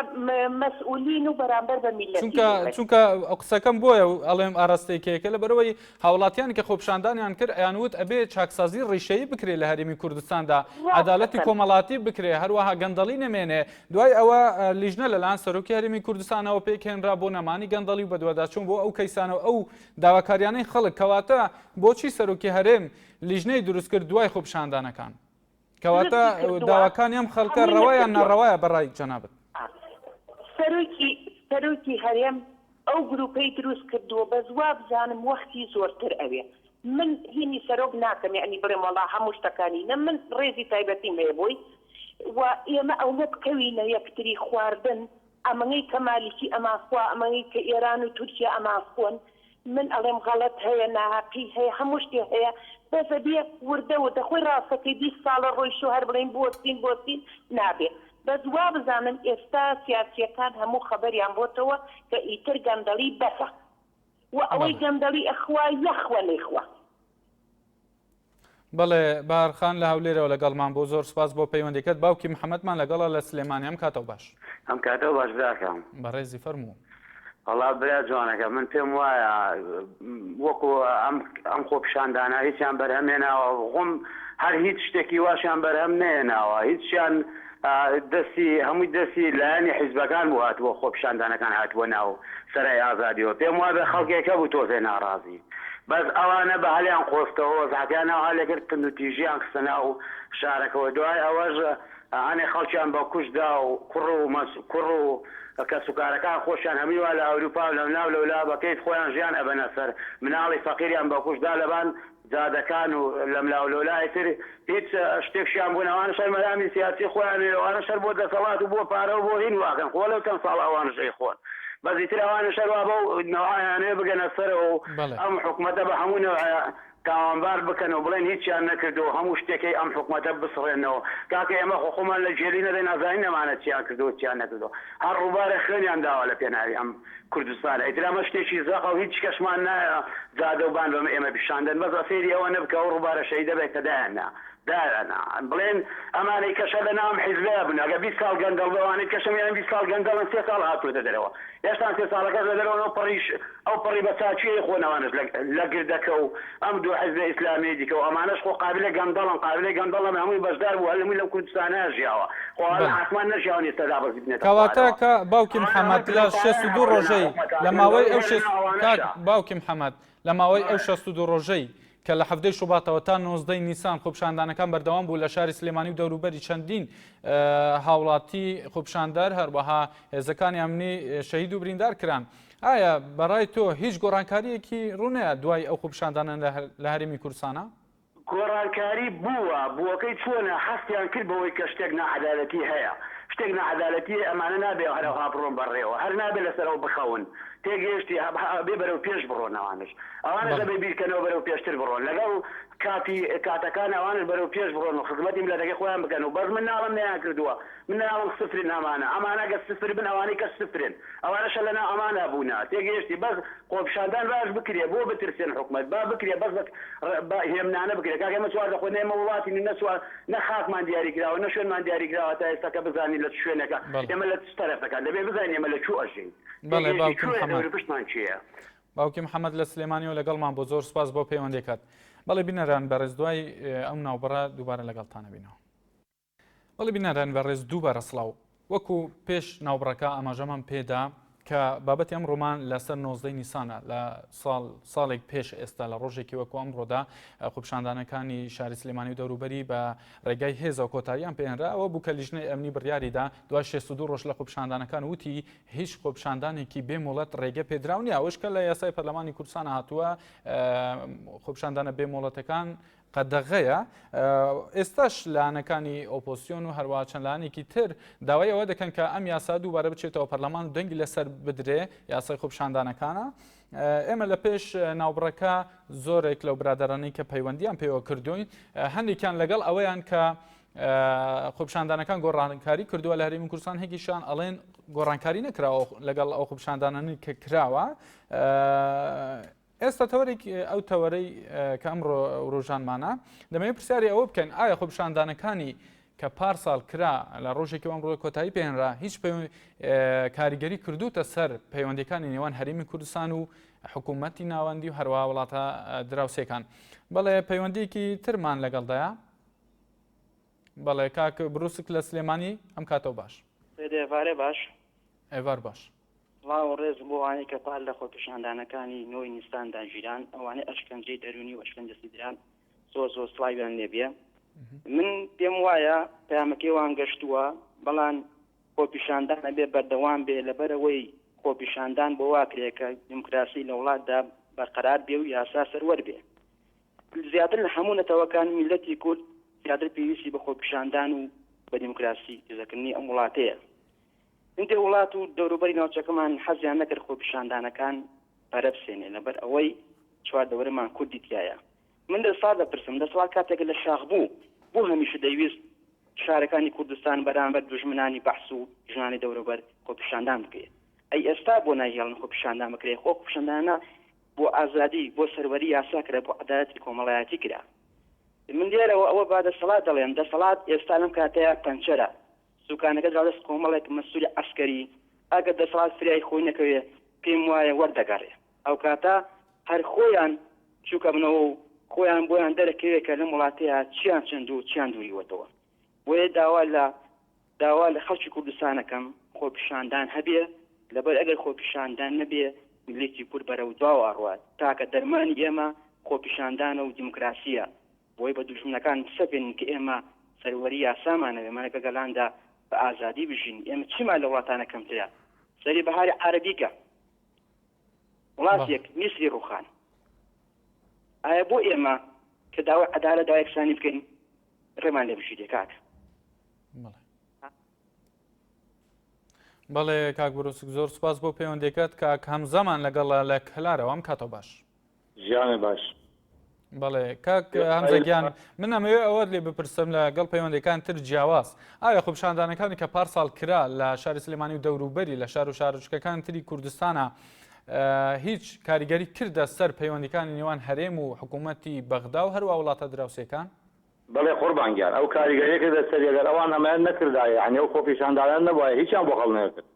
مەسئولین و بەرامبەر بە میللەتی چونکە دوورن. چونکە قسەکەم بۆیە ئەڵێم ئاراستەی کێکە لەبەرئەوەی هاوڵاتیانی کە خۆپیشاندانیان کرد ئەیانوت ئەبێ چاکسازی ڕیشەیی بکرێ لە هەرێمی کوردستاندا ڕاست عەدالەتی دەکەن. کۆمەڵاتی بکرێ هەروەها گەندەڵی نەمێنێ دوای ئەوە لیژنە لەلایەن سەرۆکی هەرێمی کوردستانەوە پێکهێنرا بۆ نەمانی گەندەڵی و بەدواداچوون بۆ ئەو کەیسانە و ئەو داواکاریانەی خەڵک کەواتە بۆچی سەرۆکی هەرێم لیژنەی دروست کرد دوای خۆپیشاندانەکان؟ کەواتە دروستی کردووە داواکانی ئەم خەڵکە هەمووی ڕەوا یان نەکردووە. ناڕەوایە بەڕای جەنابت؟ سەرۆکی سەرۆکی هەرێم ئەو گروپەی دروست کردووە بەس وابزانم وەختی زۆرتر ئەوێ من هینی سەرۆک ناکەم یەعنی بڵێم وەڵا هەموو شتەکانی نە من ڕێزی تایبەتیم هەیە بۆی و ئێمە ئەونە بکەوینە یەکتری خواردن ئەمەی کە مالیکی ئەمان خوا ئەمەی کە ئێران و تورکیا ئەمان خۆن من ئەڵێم غەڵەت هەیە ناهەقی هەیە هەموو شتێ هەیە بەس ئەبێ وردە وردە خۆی ڕاستەکەی 20 ساڵە ڕۆیشتوە هەر بڵێین بوەستین بوەستین نابێ بەس وابزانم ئێستا سیاسیەکان هەموو خەبەریان بۆتەوە کە ئیتر گەندەڵی بەسە و ئەوەی بەڵێ. گەندەڵی ئەخوا یەخوا نەیخوا. بەڵێ بەهار خان لە هەولێرەوە لەگەڵمان بوو زۆر سپاس بۆ پەیوەندیکەت باوکی محەمەدمان لەگەڵە لە سلێمانی ئەم کاتەو باش. ئەم کاتەو باش براکەم. بەڕێزی فەرموو. وەڵا برا جوانەکە من پێم وایە وەکو ئەم ئەم خۆپیشاندانە هیچیان بەرهەم هێناوە خۆم هەر هیچ شتێکی واشیان بەرهەم نەهێناوە هیچیان دەستی هەمووی دەستی لایەنی حیزبەکان بوو هاتبووە خۆپیشاندانەکان هاتبووە ناو سەرای ئازادیەوە پێم وابێ خەڵکێک هەبوو تۆزێ ناڕازی بەس ئەوانە بە هەلیان قۆستەوە وەزعەکەیان ئەوها لێکرد توندوتیژیان خستە ناو شارەکەوە دوای ئەوەش هەنێ خەڵکیان بە کوشت دا و کوڕ و مەس کوڕ و کەسوکارەکان خۆشیان هەمووی وا لە ئەوروپا و لەملاو لەولا بە کەیف خۆیان ژیان ئەبەنە سەر مناڵی فەقیریان بە کوشت دا لەبان جادەکان و لەملاولەولا ئیتر هیچ شتێکشیان بوون ئەوانەش هەر مەرامی سیاسی خۆیان وێ ئەوانەش هەر بۆ دەسەڵات و بۆ پارە و بۆ هین واکەن خۆ لەو چەند ساڵە ئەوانەش ئەیخۆن بەس ئیتر ئەوانەش هەر وا بەو نەوعە ئەیانەوێ بگەنە سەرەوە و ئەم حکومەتە بە هەموو نەوعێ تاوانبار بکەن و بڵێن هیچیان نەکردووە و هەموو شتێکەی ئەم حکومەتە بسڕێنەوە کاکە ئێمە خۆ خۆمان لە گێلی نەدەین ئەزانین ئەمانە چیان کردووە و چیان نەکردووە هەر ڕووبارێ خوێنیان داوە لە پێناوی ئەم کوردستانە ئیتر ئەمە شتێکی زەقە و هیچ کەشمان نایە جادە و بان بە ئێمە پیشان دەن بەس سەیری ئەوە نەبکە ئەو ڕووبارە شەهیدە بێت کە دایان نا دایان نا بڵێن ئەمانەی کەشە لە ناو ئەم حیزبەیا بوون ئەگەر 20 ساڵ گەندەڵ بێ ئەوانەی کەشم یان 20 ساڵ گەندەڵن سێ ساڵ هاتوونەتە دەرەوە هێشتان سێ ساڵەکەش لە دەرەوەن ئەو پەڕی ئەو پەڕی بە چاکی ئەیخۆن ئەوانەش لە لە گردەکە و ئەم دوو حیزبە ئیسلامیەی دیکە و ئەمانەش خۆ قابلە گەندەڵن قابلەی گەندەڵن هەمووی بەشدار بوو هەر هەمووی لەم کوردستانە ژیاوە خۆ هەر لە بەڵێ. ئاسمان نەژیاون ئێستا دابەزیبنێتە کەواتە خوارەوە. کە باوکی ئەوانە محەمەد هەمووی لە پلەپایەن 62 هەموو لە ڕۆژەی ناو حکومەتە لە ماوەی گەندەڵی ئەو هەر لە شێست ناو کاک ئەوانەشە. باوکی محەمەد لە ماوەی ئەو بەڵێ. 62 ڕۆژەی کە لە حەڤدەی شوباتەوە تا نۆزدەی نیسان خۆپیشاندانەکان بەردەوام بوو لە شاری سلێمانی و دەوروبەری چەندین هاوڵاتی خۆپیشاندەر هەروەها هێزەکانی ئەمنی شەهید و بریندار کران ئایا بەڕای تۆ هیچ گۆڕانکارییەکی ڕوونەیە دوای ئەو خۆپیشاندانە لە هەرێمی کوردستانا؟ گۆڕانکاری بووە، بووەکەی چۆنە، هەستیان کرد بەوەی کە شتێک ناعەدالەتی هەیە، شتێک ناعەدالەتی هەیە، ئەمانە نابێ هەرەوها بڕۆن بەڕێوە، هەر نابێ لەسەر ئەو بخەون، تێگەیشتی، ئەبێ بەرەو پێش بڕۆن ئەوانەش، ئەوانەش بەڵێ. ئەبێ بیرکەنەوە بەرەو پێشتر بڕۆن، لەگەڵ کاتی کاتەکان ئەوانەش بەرەو پێش بڕۆن و خزمەتی میللەتەکەی خۆیان بکەن و بەس من ناڵێم نەیانکردووە، من ناڵێم سفرن ئەمانە، ئەمانە گەر سفر بن ئەوانەی کەش سفرن، ئەوانەشە لەناو ئەمانا بوونە، تێگەیشتی، بەس خۆپیشاندان باش بکرێ بۆ بترسێن حکومەت با بکرێ بەس بە هێمنانە بکرێ کاکە ئێمە چواردە خۆ نە ئێمە وڵاتین و نە چوار نە خاکمان دیاری کراوە نە شوێنمان دیاری کراوە تا ئێستا کە بزانین لە چ شوێنێکە بەڵێ. ئێمە لە چ تەرەفەکە دەبێ بزانین ئێمە لە کوو ئەژین بەڵێ تێگەیشتی باوکی کوێ محەمەد. دەور و پشتمان کێیە. باوکی محەمەد لە سلێمانیەوە لەگەڵمان بوو زۆر سوپاس بۆ پەیوەندیەکەت. بەڵێ بینەران بەڕێز دوای ئەم ناوبڕە دووبارە لەگەڵتان ئەبینەوە. بەڵێ بینەرانی بەڕێز دووبارە سڵاو. وەکو پێش ناوبڕەکە ئاماژەمان پێدا کە بابەتی ئەمڕۆمان لەسەر نۆزدەی نیسانە لە ساڵ ساڵێک پێش ئێستا لە ڕۆژێکی وەکو ئەمڕۆدا خۆپیشاندانەکانی شاری سلێمانی و دەوروبەری بە ڕێگای هێزەوە کۆتاییان پێهێنرا ئەوە بوو کە لیژنەی ئەمنی بڕیاریدا دوای 62 ڕۆژ لە خۆپیشاندانەکان وتی هیچ خۆپیشاندانێکی بێ مۆڵەت ڕێگە پێدراو نییە ئەوەش کە لە یاسای پەرلەمانی کوردستان هاتووە خۆپیشاندانە بێ مۆڵەتەکان قەدەغەیە، ئێستاش لایەنەکانی ئۆپۆزسیۆن و هەروەها چەند لایەنێکی تر داوای ئەوە دەکەن کە ئەم یاسا دووبارە بچێتەوە پەرلەمان و دەنگی لەسەر بدرێ یاسای خۆپیشاندانەکانە. ئێمە لە پێش ناوبڕەکە زۆرێک لەو برادەرانەی کە پەیوەندیان پێوە کردوین هەندێکیان لەگەڵ ئەوەیان کە خۆپیشاندانەکان گۆڕانکاری کردووە لە هەرێمی کوردستان هێکیشان ئەڵێن گۆڕانکاری نەکراوە لەگەڵ ئەو خۆپیشاندانانەی کە کراوە ئێستا تەوەرێک ئەو تەوەرەی کە ئەمڕۆ وروژانمانە دەمەوێت پرسیاری ئەوە بکەین ئایا خۆپیشاندانەکانی کە پار ساڵ کرا لە ڕۆژێکی ئەمڕۆ کۆتایی پێنرا هیچ کاریگەری کردوتە سەر پەیوەندەکانی نێوان هەرێمی کوردستان و حکوومەتی ناوەندی و هەروە وڵاتە دراوسێکان بەڵێ پەیوەندیکی ترمان لەگەڵدایە بەڵێ کاک بروسک لە سلێمانی ئەم کاتەوە باش. ئێوارێ باش. ئێوار باش. سڵاو و ڕێز بۆ ئەوانەی کە پار لە خۆپیشاندانەکانی نۆی نیساندا گیران، ئەوانەی ئەشکەنجەی دەروونی و ئەشکەنجە سیدران زۆر زۆر سڵاویان لێبێ. من پێم وایە پەیامەکەی وان گەشتووە، بەڵام خۆپیشاندان ئەبێ بەردەوام بێ لەبەرئەوەی خۆپیشاندان بۆ واکرێ کە دیموکراسی لە وڵاتدا بەرقەرار بێ و یاسا سەروەر بێ. زیاتر لە هەموو نەتەوەکان میللەتی کورد زیاتر پێویستی بە خۆپیشاندان و بە دیموکراسی زەکردنی ئەم وڵاتەیە. هەندێک وڵات و دەوروبەری ناوچەکەمان حەزیان نەکرد خۆپیشاندانەکان پەرە بسێنێ لەبەر ئەوەی چوار دەورەمان کوردی تایە. من دەسەڵات دەپرسم دەسەڵات کاتێک لە شاخ بوو بۆ هەمیشە دەیویست شارەکانی کوردستان بەرامبەر دوژمنانی بەعس و ژنانی دەوروبەر خۆپیشاندان بکرێ ئەی ئێستا بۆ نایهێڵن خۆپیشاندان بکرێ خۆ خۆپیشاندانە بۆ ئازادی، بۆ سەروەری یاسا کرا، بۆ عەدالەتی کۆمەڵایەتی کرا. من لێرەوە ئەوە بە دەسەڵات دەڵێم، دەسەڵات ئێستا لەم کاتەیا پەنچەرە، سوکانەکە دراوە دەست کۆمەڵێک مەسولی عەسکەری، ئەگەر دەسەڵات فریای خۆی نەکەوێ پێم وایە وەردەگەڕێ. ئەوکاتە هەر خۆیان چووکەبنەوە و خۆیان بۆیان دەرەکەوێ کە لەم وڵاتەیا چیان چەند و چیان دووریوەتەوە. بۆیە داوا لە داوا لە خەڵکی کوردستان ئەکەم خۆپیشاندان هەبێ لەبەر ئەگەر خۆپیشاندان نەبێ میللەتی کورد بەرەو دواوە ئەڕوات تاکە دەرمانی ئێمە خۆپیشاندانە و دیموکراسیە بۆی بە دوژمنەکان بسەپێنین کە ئێمە سەروەری یاسامانەوێ ئێمە لەگەڵ گەلاندا بە ئازادی بژین ئێمە چیمان لە وڵاتانە کەمترە سەری بەهاری عەرەبیکە وڵاتێک میسری ڕوخان ئایا بۆ ئێمە کە داوای عەدالەت داوای یەکسانی بکەین ڕێمان لێ بگیرێ کاک. بەڵێ کاک بروسک زۆر سپاس بۆ پەیوەندەکەت کاک هەمزەمان لەگەڵ لە کەلارەوە ئەم کاتەوە باش. ژیانە باش. بەڵێ کاک هەمزە گیان من ئەمەوێ ئەوەت لێ بپرسم لە گەڵ پەیوەندەکان تر جیاواز ئایا خۆپیشاندانەکانی کە پار ساڵ کرا لە شاری سلێمانی و دەوروبەری لە شار و شارۆچکەکان تری کوردستانە هیچ کاریگەری کردە سەر پەیوەندیکانی نێوان هەرێم و حکوومەتی بەغدا و هەروە وڵاتە دراوسێکان؟ بەڵێ قوربان گیان ئەو کاریگەریە کردە سەری ئەگەر ئەوان ئەمەیان نەکردایە یانی ئەو خۆپیشاندانە نەبوایە هیچیان بۆ خەڵک نەکرد.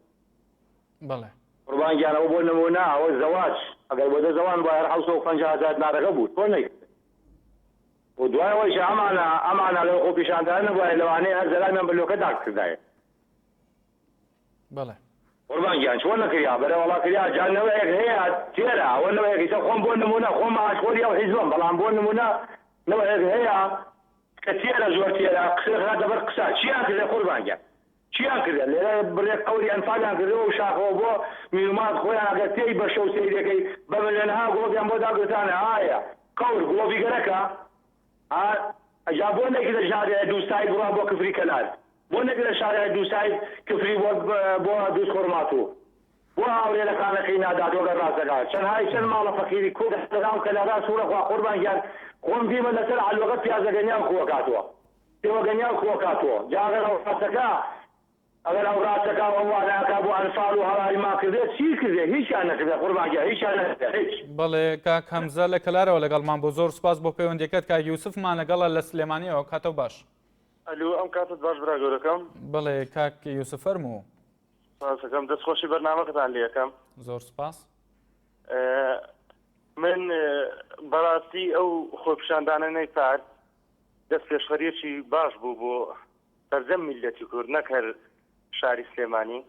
بەڵێ. قوربان گیان ئەوە بۆ نمونە ئەوە زەواج ئەگەر بۆ دە زەوان بوایە هەر 750 هەزار دینارەکە بوو چۆن نەیکرد و دوای ئەوەیش ئەمانە ئەمانە لەو خۆپیشاندانە نەبوایە لەوانەیە هەر زەلامیان بە لۆکە داکردایە. بەڵێ. قوربان گیان چۆن نەکریا بەرێ وەڵا کریا جا نەوەیەک هەیە تێرە ئەوە نەوەیەک ئیسە خۆم بۆ نمونە خۆم ئاشخۆری ئەو حیزبەم بەڵام بۆ نمونە نەوەیەک هەیە کە تێرە زۆر تێرە قسە خاتە بەر قسە چیان کردە قوربان گیان چیان کردە لێرە بڕێک قەوری ئەنفالیان کردەوە و شاخەوە بۆ میرومات خۆیان ئەگەر تێی بە شەو سەیرەکەی بە ملیۆنەها گڵۆپیان بۆ داگرتانە ئایا قەور گڵۆپی گەرەکە ها جا بۆ نەکردە ژارێ دووسای بڕا بۆ کفری کەلار بۆ نەکردە شارێ دووسای کفری بۆ بۆ دووز خورماتوو بۆ هاورێ لە خانەقی نادات وەگەر ڕاستەکا چەند های چەند ماڵە فەقیری کورد لەناو کەلارا سوورە خوا قوربان گیان خۆم دیمە لەسەر عەلوەکە پیازەگەنیان کووەکاتوە پێوەگەنیان کووەکاتوە جا ئەگەر ئەو ڕاستەکا ئەگەر ئەو ڕاستەکا و ئەو وانە ئەکا بۆ ئەنفال و هەواری ما کردێ چی کردێ هیچیان نەکردێ قوربان گیان هیچیان نەکردێ هیچ. بەڵێ کاک هەمزە لە کەلارەوە لەگەڵمان بوو زۆر سوپاس بۆ پەیوەندیەکەت کاک یوسفمان لەگەڵە لە سلێمانیەوە کاتەو باش. ئەلو ئەم کاتت باش برا گەورەکەم. بەڵێ کاک یوسف فەرموو. سپاس ئەکەم دەست خۆشی بەرنامەکەتان لێ ئەکەم. زۆر سپاس. من بەڕاستی ئەو خۆپیشاندانەی پار دەست پێشخەریەکی باش بوو بۆ سەرجەم میللەتی کورد نەک هەر شاری سلێمانی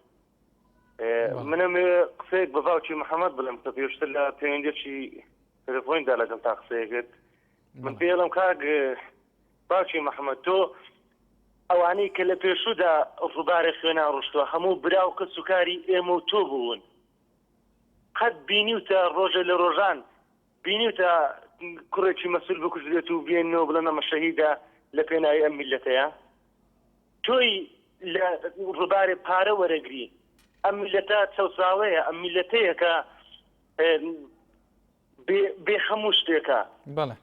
منم قسەیەک بە باوکی محەممەد بڵێم کە پێشتر لە پەیوەندێکی تەلەفۆندا لەگەڵ تا قسەیە کرد من پێڵم کاک باوکی محەممەد تۆ ئەوانەی کە لە پێشودا ڕووبارە خوێنا ڕشتووە هەموو برا و کەس و کاری ئێمە و تۆ بوون قەت بینیوتە ڕۆژێ لە ڕۆژان بینیوتە کوڕێکی مەسول بکوژرێت و بێنەوە بڵێن ئەمە شەهیدە لە پێناوی ئەم میللەتەیە؟ تۆی لە ڕووبارێ پارە وەرەگری ئەم میللەتە چەوساوەیە ئەم میللەتەیە کە بێ هەموو شتێکە. بەڵێ.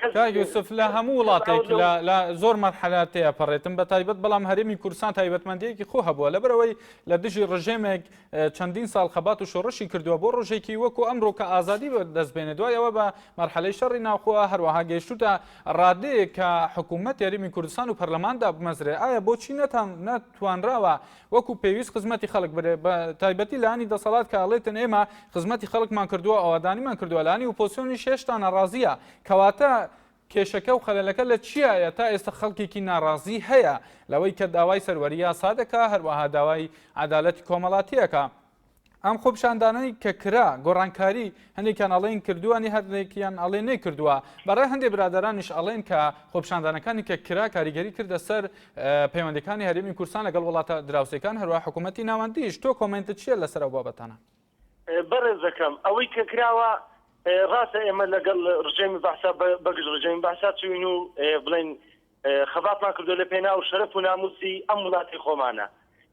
کاک یوسف لە هەموو وڵاتێک لە زۆر مەرحەلە تێئەپەڕێتن بە تایبەت بەڵام هەرێمی کوردستان تایبەتمەندیەکی خۆ هەبووە لەبەرئەوەی لە دژی ڕژێمێک چەندین ساڵ خەبات و شۆڕشی کردووە بۆ ڕۆژێکی وەکو ئەمڕۆ کە ئازادی بەدەست بێنێ دوای ئەوە بە مەرحەلەی شەڕی ناوخۆ هەروەها گەیشتوتە ڕادەیەک کە حکوومەت هەرێمی کوردستان و پەرلەمان دابمەزرێ ئایا بۆچی نەتان نەتوانراوە وەکو پێویست خزمەتی خەڵک برێ بە تایبەتی لانی دەسەڵات کە ئەڵێتن ئێمە خزمەتی خەڵکمان کردووە ئاوادانیمان کردووە لانی ئۆپۆزسیۆنیش هێشتا ناڕازیە کەواتە کێشەکە و خەلەلەکە لە چیایە تا ئێستا خەڵکێکی ناڕازی هەیە لەوەی کە داوای سەروەری یاسا دەکا هەروەها داوای عەدالەتی کۆمەڵاتی ئەکا ئەم خۆپیشاندانەی کە کرا گۆڕانکاری هەندێکیان ئەڵێن کردووە نی هەندێکیان ئەڵێن نەیکردووە بەڕای هەندێک برادەرانیش ئەڵێن کە خۆپیشاندانەکانی کە کرا کاریگەری کردە سەر پەیوەندەکانی هەرێمی کوردستان لەگەڵ وڵاتە دراوسێکان هەروە حکوومەتی ناوەندیش تۆ کۆمێنتت چییە لەسەر ئەو بابەتانە؟ بەڕێزەکەم ئەوەی کە کراوە ڕاستە ئێمە لەگەڵ ڕژێمی بەعسا بەگژ ڕژێمی بەعسا چوین و بڵێن خەباتمان کردو لە پێناو شەرەف و ناموسی ئەم وڵاتی خۆمانە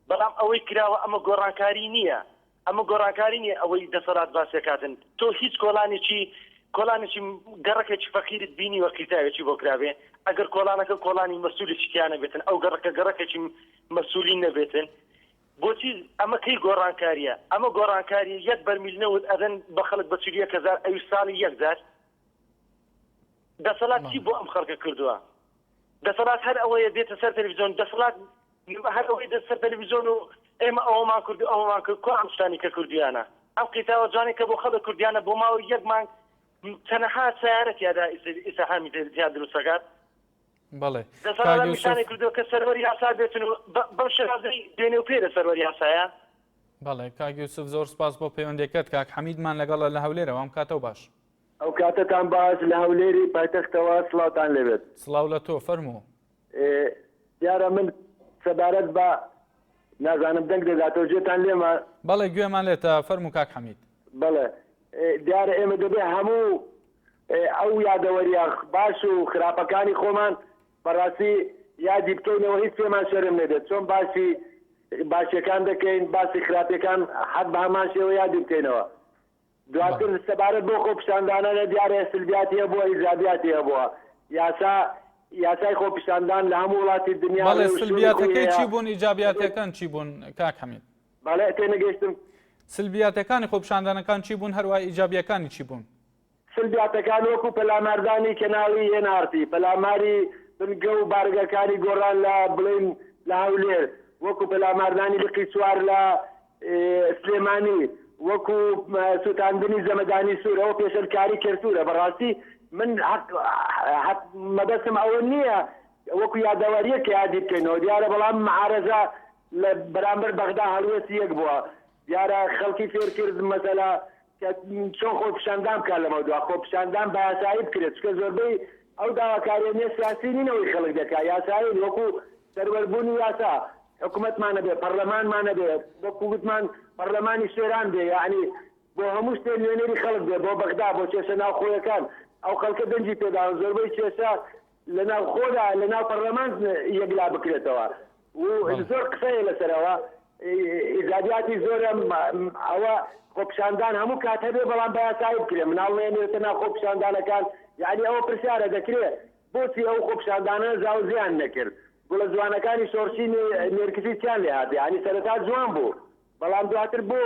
بەڵام ئەوەی کراوە ئەمە گۆڕانکاری نییە ئەمە گۆڕانکاری نییە ئەوەی دەسەڵات باسێکاتن تۆ هیچ کۆڵانێکی کۆڵانێکی گەڕەکێکی فەقیرت بینیوە قیرتاوێکی بۆ کرابێ ئەگەر کۆڵانەکە کۆڵانی مەسوولێکی تیا نەبێتن ئەو گەڕەکە گەڕەکێکی مەسوولین نەبێتن بۆچی ئەمە کەی گۆڕانکاریە ئەمە گۆڕانکاریە یەک بەرمیل نەوت ئەدەن بە خەڵک بە 41 هەزار ئەویش ساڵی یەک جار دەسەڵات چی بۆ ئەم خەڵکە کردووە دەسەڵات هەر ئەوەیە دێتە سەر تەلەڤیزیۆن دەسەڵات هەر ئەوەی دێت سەر تەلەڤیزیۆن و ئێمە ئەوەمان کرد و ئەوەمان کرد کوا ئەم شتانی کە کردویانە ئەم قیتاوە جوانی کە بۆ خەڵک کردیانە بۆ ماوەی یەک مانگ چەنەها سیارە تیادا ئیسحامی تیا دروست دەکات بەڵێ دەسەڵات نیشانی کردووە کە سەروەری یاسا بێتن و بەم شێوازەی دوێنێ و پێرە سەروەری یاسایە. بەڵێ کاک یوسف زۆر سپاس بۆ پەیوەندیەکەت کاک حەمیدمان لەگەڵە لە هەولێرەوە ئەم کاتەو باش. ئەو کاتەتان باش لە هەولێری پایتەختەوە سڵاوتان لێبێت. سڵاو لە تۆ فەرموو. دیارە من سەبارەت بە نازانم دەنگ دەگاتەوە گوێتان لێمە؟ بەڵێ گوێمان لێتە فەرموو کاک حەمید. بەڵێ دیارە ئێمە دەبێ هەموو ئەو یادەوەریە باش و خراپەکانی خۆمان بەڕاستی یادی بکەینەوە هیچ پێمان شەرم نەبێت چۆن باسی باشیەکان دەکەین باسی خراپیەکان هەر بە هەمان شێوە یادی بکەینەوە دواتر سەبارەت بۆ خۆپیشاندانانە دیارە سلبیاتی هەبووە ئیجابیاتی هەبووە یاسا یاسای خۆپیشاندان لە هەموو وڵاتی دنیا بەڵێ سلبیاتەکەی چی بوون ئیجابیاتەکان چی بوون کاک حەمید؟ بەڵێ تێنەگەیشتم. سلبیاتەکانی خۆپیشاندانەکان چی بوون هەروەها ئیجابیەکانی چی بوون؟ سلبیاتەکان وەکو پەلاماردانی کەناڵی ئێن ئاڕ تی، پەلاماری بنکە و بارەگاکانی گۆڕان لە بڵێین لە هەولێر، وەکو پەلاماردانی لقی چوار لە سلێمانی، وەکو سوتاندنی جەمەدانی سوور، ئەوە پێشێلکاری کەلتورە، بەڕاستی من هەق هەق مەبەستم ئەوە نییە وەکو یادەوەرییەک کە یادی بکەینەوە، دیارە بەڵام معارەزە لە بەرامبەر بەغدا هەڵوێستی یەک بووە، دیارە خەڵکی فێرکرد مەسەلە کە چۆن خۆپیشاندان بکات لەمەودوا خۆپیشاندان بە یاسایی بکرێت چونکە زۆربەی ئەو داواکارییە سیاسی نین ئەوەی خەڵک دەکات یاسایین وەکو سەروەربوونی یاسا حکومەتمان هەبێ پەڕلەمانمان هەبێ وەکو گوتمان پەڕلەمانی شێران بێ یەعنی بۆ هەموو شتێ نوێنەری خەڵک بێ بۆ بەغدا بۆ کێشە ناوخۆیەکان ئەو خەڵکە دەنگی پێداون زۆربەی کێشە لە ناوخۆدا لە ناو پەڕلەمان یەکلا بکرێتەوە و زۆر قسەیە لەسەرەوە ئیجابیاتی زۆرە ئەوە خۆپیشاندان هەموو کات هەبێ بەڵام بە یاسایی بکرێ مناڵ نێنێتە ناو خۆپیشاندانەکان یعنی ئەوە پرسیارە دەکرێ بۆچی ئەو خۆپیشاندانە زاوزیان نەکرد گوڵە جوانەکانی شۆڕشی نێرگزی چیان لێ هات یعنی سەرەتا جوان بوو بەڵام دواتر بۆ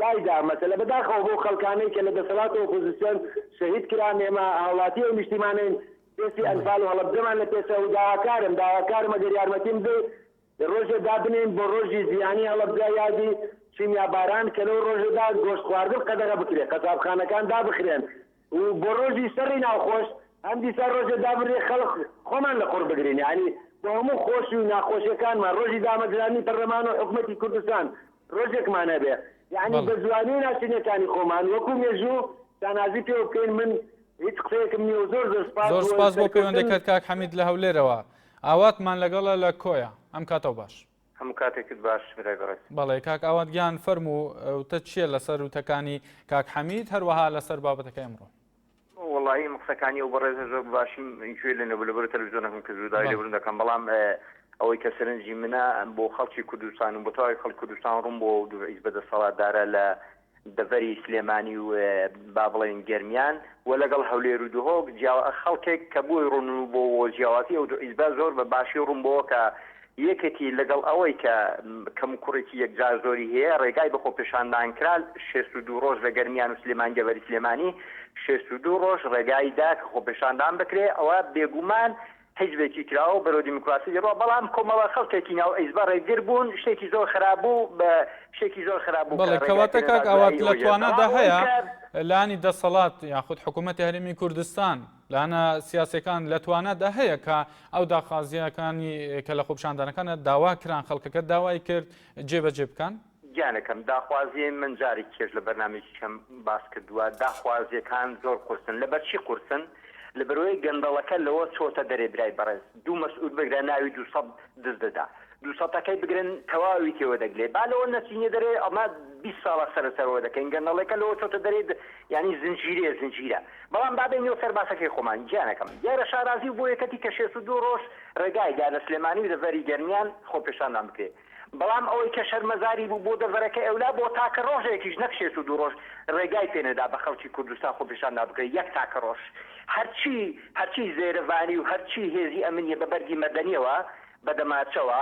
لای دا مەسەلە بەداخەوە بۆ خەڵکانەی کە لە دەسەڵات و ئۆپۆزیسیۆن شەهید کران ئێمە هاوڵاتی ئەو نیشتیمانەین پێستی ئەنفال و هەڵەبجەمان لە پێشە و داواکارم داواکارم ئەگەر یارمەتیم بدەی ڕۆژێ دابنێین بۆ ڕۆژی جیهانی هەڵەبجە یادی کیمیاباران کە لەو ڕۆژەدا گۆشت خواردن قەدەغە بکرێ قەسابخانەکان دابخرێن و بۆ ڕۆژی شەڕی ناوخۆش هەم دیسان ڕۆژێ دابنرێ خەڵک خۆمان لە قوڕ بگرین یانی بۆ هەموو خۆشی و ناخۆشیەکانمان ڕۆژی دامەزراندنی پەرلەمان و حکومەتی کوردستان ڕۆژێکمان هەبێ یانی بە جوانی و ناشرینەکانی خۆمان وەکو مێژوو شانازی پێوە بکەین من هیچ قسەیەکم نییە و زۆر زۆر سپاس زۆر و سپاس بۆ سەرکەوتن پەیوەندەکەت کاک حەمید لە هەولێرەوە ئاواتمان لەگەڵە لە کۆیە ئەم کاتەو باش. هەموو کاتێکت باش برای بەڕێز. بەڵێ کاک ئاوات گیان فەرموو وتەت چیە لەسەر وتەکانی کاک حەمید هەروەها لەسەر بابەتەکەی ئەمڕۆ؟ وەڵایی من قسەکانی ئەو بەڕێزە زۆر بە باشیم گوێ لێ نەبوو لەبەر تەلەفزیۆنەکەم کە زوو داوای لێبوردن دەکەم بەڵام ئەوەی کە سەرنجی منە بۆ خەڵکی کوردستان و بۆ تەواوی خەڵکی کوردستان ڕوون بۆ دوو حیزبە دەسەڵاتدارە لە. دەڤەری سلێمانی و با بڵێین گەرمیان و لەگەڵ هەولێر و دهۆک جیاوا خەڵکێک کە بۆی ڕوون بۆوە جیاوازی ئەو دوو حیزبە زۆر بە باشی ڕوون بۆوە کە یەکێتی لەگەڵ ئەوەی کە کەموکوڕێکی یەکجار زۆری هەیە ڕێگای بە خۆپێشاندان کرا 62 ڕۆژ لە گەرمیان و سلێمانی دەڤەری سلێمانی 62 ڕۆژ ڕێگای دا کە خۆپێشاندان بکرێ ئەوە بێگومان حیزبێکی کراوە و بەرەو دیموکراسی دەڕوا، بەڵام کۆمەڵە خەڵکێکی ناو حیزبە ڕێگر بوون، شتێکی زۆر خراپ بوو، بە شتێکی زۆر خراپ بوو کە بەڵێ، ڕێگای کەواتە پێ کاک نەدرا ئاوات دوایی لە ئەوەی هەیە، توانادا بەڵام ئەوەی هەیە کە. لانی دەسەڵات یاخود حکوومەتی هەرێمی کوردستان، لایەنە سیاسییەکان لە توانادا هەیە کە ئەو داخوازییەکانی کە لە خۆپیشاندانەکاندا داوا کران، خەڵکەکە داوای کرد، جێبەجێ بکەن؟ گیانەکەم داخوازیی من جارێکی کێش لە بەرنامەیەکی کەم باس کردووە، داخوازییەکان زۆر قورسن، لەبەرچی قورسن؟ لەبەرئەوەی گەندەڵەکە لەوە چۆتە دەرێ برای بەڕێز، دوو مەسئول بگرە ناوی 200 دز دەدا، دووسەتەکەی بگرن تەواوی تێوە دەگلێ، با لەوە نەچینە دەرێ، ئەمە 20 ساڵە قسە لەسەرەوە دەکەین، گەندەڵەکە لەوە چۆتە دەرێ یانی زنجیرەیە زنجیرە، بەڵام با بێینەوە سەر باسەکەی خۆمان گیانەکەم، دیارە شارازی و بۆ یەکەتی کە 62 ڕۆژ ڕێگای دا لە سلێمانی و دەڤەری گەرمیان خۆپێشاندان بکرێ، بەڵام ئەوەی کە شەرمەزاری بوو بۆ دەڤەرەکە ئەولا بۆ تاکە ڕۆژێکیش نەک 62 ڕۆژ ڕێگای پێ نەدا بە خەڵکی کوردستان خۆپێشاندان بکرێت یەک تاکە ڕۆژ هەرچی هەرچی زێرەڤانی و هەرچی هێزی ئەمنیە بە بەرگی مەدەنیەوە بە دەماچەوە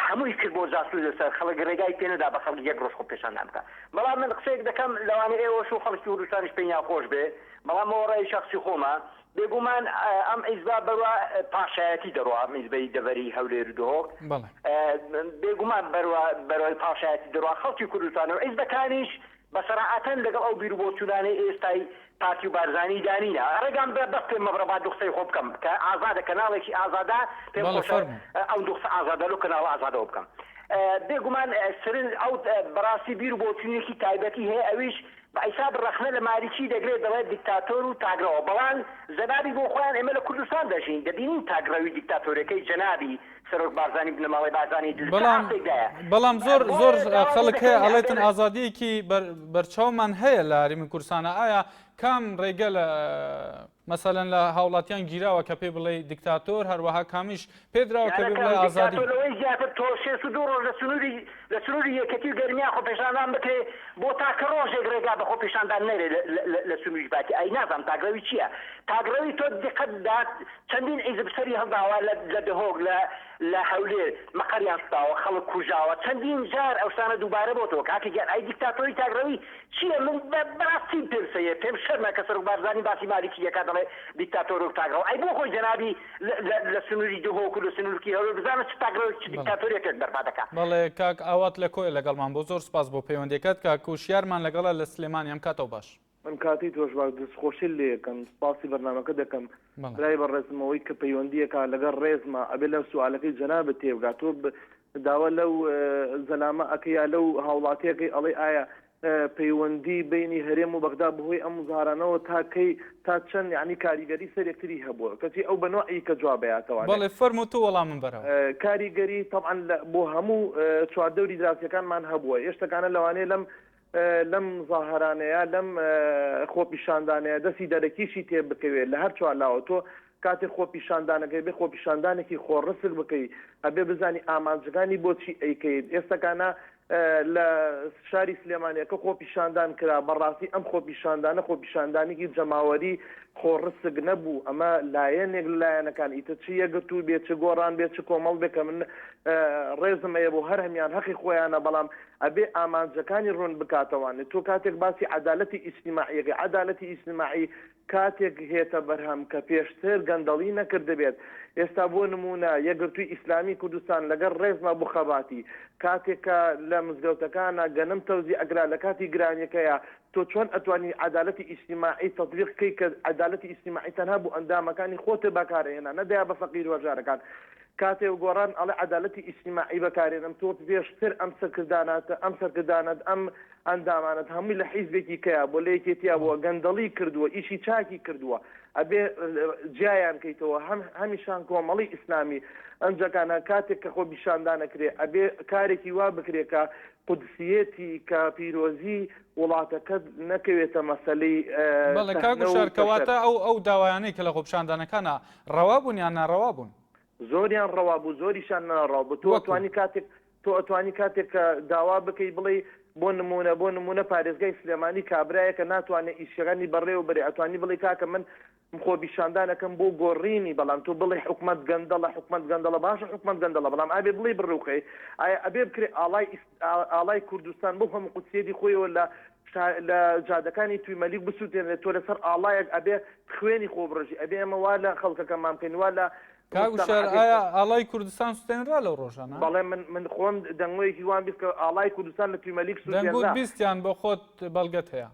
هەمووی کرد بۆ جاسوس لەسەر خەڵک ڕێگای پێ نەدا بە خەڵک یەک ڕۆژ خۆپێشاندان بکا بەڵام من قسەیەک دەکەم لەوانەیە ئێوەش و خەڵکی کوردستانیش پێیان خۆش بێ بەڵام ئەوە ڕای شەخسی خۆمە بێگومان ئەم حیزبە بەروە پاشایەتی دەڕوا، ئەم حیزبەی دەڤەری هەولێر و دهۆک بێگومان بەروە بەرەوەی پاشایەتی دەڕوا، خەڵکی کوردستان و حیزبەکانیش بە سەراحەتەن لەگەڵ ئەو بیروبۆچوونانەی ئێستای پارتی و بارزانی دا نینە. ڕێگام بە بەس پێم مەبڕە با دوو قسەی خۆ بکەم کە ئازادە کەناڵێکی ئازادە پێم خۆشە ئەو دوو قسە ئازادە لەو کەناڵە ئازادەوە بکەم. بێگومان سرنج ئەو بەڕاستی بیروبۆچوونێکی تایبەتی هەیە ئەویش بە حیساب ڕەخنە لە مالیکی دەگرێت دەڵێت دیکتاتۆر و تاکڕەوە بەڵام جەنابی بۆ خۆیان ئێمە لە کوردستان دەژین دەبینین تاکڕەوی دیکتاتۆرەکەی جەنابی سەرۆک بارزانی بنەماڵەی بارزانی لە چ بەڵام ئاستێکدایە بەڵام زۆر بۆیە زۆر داوا لێ خەڵک هەیە دەکەین ئەڵێتن ئەگەر ئازادیەکی بەر بەرچاومان هەیە لە هەرێمی کوردستانە ئایا کام ڕێگە لە مەسەلەن لە هاوڵاتیان گیراوە کە پێی بڵێی دیکتاتۆر هەروەها کامیش پێدراوە کە پێی گیانەکەم بڵێی ئازادی؟ دیکتاتۆر لەوەی زیاتر تۆ 62 ڕۆژ لە سنوری لە سنوری یەکەتی و گەرمیان خۆپێشاندان بکرێ بۆ تاکە ڕۆژێک ڕێگا بە خۆپیشاندان نەرێ لە سنوری پارتی ئەی نازانم تاکڕەوی چیە تاکڕەوی تۆ دیقەت بدە چەندین حیزب سەری هەڵداوە لە لە دهۆک لە لە هەولێر مەقەریان سوتاوە خەڵک کوژاوە چەندین جار ئەو شتانە دووبارە بۆتەوە کاکە گیان ئەی دیکتاتۆری تاکڕەوی چیە من بە بەڕاستی پێم سەیرە پێم شەرمە کە سەرۆک بارزانی باسی مالیکی دەکات دەڵێ دیکتاتۆر و تاکڕەو ئەی بۆ خۆی جەنابی لە لە لە سنوری دهۆک و لە سنورکی هەولێر بزانە چ تاکڕەوێک چ بەڵێ. دیکتاتۆریەکێک بەرپا دەکا. بەڵێ کاک ئاوات لە کۆیە لەگەڵمان بوو زۆر سوپاس بۆ پەیوەندیەکەت کاک وشیارمان لەگەڵە لە سلێمانی ئەم کاتەو باش. ئەم کاتەی تۆش باش دەستخۆشیت لێ ئەکەم سوپاسی بەرنامەکە دەکەم بەڵێ. برای بەڕێزم ئەوەی کە پەیوەندیەکە لەگەڵ ڕێزما ئەبێ لە سوالەکەی جەنابت تێبگا تۆ داوا لەو زەلامە ئەکەی یا لەو هاوڵاتیەکەی ئەڵێی ئایا پەیوەندی بەینی هەرێم و بەغدا بەهۆی ئەم مزاهەرانەوە تا کەی تا چەند یانی کاریگەری سەر یەکتری هەبووە کەچی ئەو بە نەوعی کە جواب ئەیاتەوانێ. بەڵێ فەرموو تۆ وەڵامم بەرەوە. کاریگەری تەبعەن لە بۆ هەموو چواردەوری دراوسێکانمان هەبووە ئێشتەکانە لەوانەیە لەم لەم مزاهەرانەیە لەم خۆپیشاندانەیە دەستی دەرەکیشی تێ بکەوێت لە هەر چوار لاوە تۆ کاتێک خۆپیشاندانەکەی بێ خۆپیشاندانێکی خۆڕسک بکەی ئەبێ بزانی ئامانجەکانی بۆچی ئەیکەیت ئێستەکانە لە شاری سلێمانیەکە خۆپیشاندان کرا بەڕاستی ئەم خۆپیشاندانە خۆپیشاندانێکی جەماوەری خۆڕسک نەبوو ئەمە لایەنێک لە لایەنەکان ئیتر چ یەکگرتوو بێ چ گۆڕان بێ چ کۆمەڵ بێ کە من ڕێزم ئەیە بۆ هەر هەمیان هەقی خۆیانە بەڵام ئەبێ ئامانجەکانی ڕوون بکاتەوانێ تۆ کاتێک باسی عەدالەتی ئیجتیماعی ئەکەی عەدالەتی ئیجتیماعی کاتێک هێتە بەرهەم کە پێشتر گەندەڵی نەکردبێت ئێستا بۆ نموونە یەکگرتووی ئیسلامی کوردستان لەگەڵ ڕێزما بۆ خەباتی کاتێک کە لە مزگەوتەکانا گەنم تەوزیع ئەکرا لە کاتی گرانیەکەیا تۆ چۆن ئەتوانی عەدالەتی ئیجتیماعی تەتبیق کەی کە عەدالەتی ئیجتیماعی تەنها بۆ ئەندامەکانی خۆت بەکار ئەهێنا نەدەیا بە فەقیر و هەژارەکان کاتێ گۆڕان ئەڵێ عەدالەتی ئیجتیماعی بەکارێنم تۆ پێشتر ئەم سەرکردانەت ئەم سەرکردانەت ئەم ئەندامانەت هەمووی لە حیزبێکی کەیا بووە لە یەکێتیا بووە گەندەڵی کردووە ئیشی چاکی کردووە ئەبێ جیایان کەیتەوە هەم هەمیشان کۆمەڵی ئیسلامی ئەنجەکانە کاتێک کە خۆپیشاندان ئەکرێ ئەبێ کارێکی وا بکرێ کە قودسیەتی کە پیرۆزی وڵاتەکەت نەکەوێتە مەسەلەی بەڵێ کاک سەحنە و وشار تەشەر. کەواتە ئەو ئەو داوایانەی کە لە خۆپیشاندانەکانا ڕەوا بوون یان ناڕەوا بوون؟ زۆریان ڕەوا بوو زۆریشان ناڕەوا بوو تۆ وەکو؟ ئەتوانی کاتێک. تۆ ئەتوانی کاتێک کە داوا بکەی بڵێی بۆ نموونە بۆ نموونە پارێزگای سلێمانی کابرایەکە ناتوانێ ئیشەکانی بەڕێوە بەرێ ئەتوانی بڵێی کاکە من خۆپیشاندان ئەکەم بۆ گۆڕینی بەڵام تۆ بڵێی حکومەت گەندەڵە حکومەت گەندەڵە باشە حکومەت گەندەڵە بەڵام ئابێ بڵێی بڕوخێ ئایا ئەبێ بکرێ ئاڵای ئاڵای کوردستان بەو هەموو قودسیەتی خۆیەوە لە لە جادەکانی توی مەلیک بسوتێنرێت تۆ لەسەر ئاڵایەک ئەبێ خوێنی خۆ بڕژی ئەبێ ئێمە وا لە خەڵکەکەمان بکەین وا لە کاک وشیار ئایا ئاڵای کوردستان سوتێنرا لەو ڕۆژانە؟ بەڵێ من من خۆم دەنگۆیەکی وام بیست کە ئاڵای کوردستان لە توی مەلیک سوتێنرا. دەنگۆت 20 یان بۆ خۆت بەڵگەت هەیە؟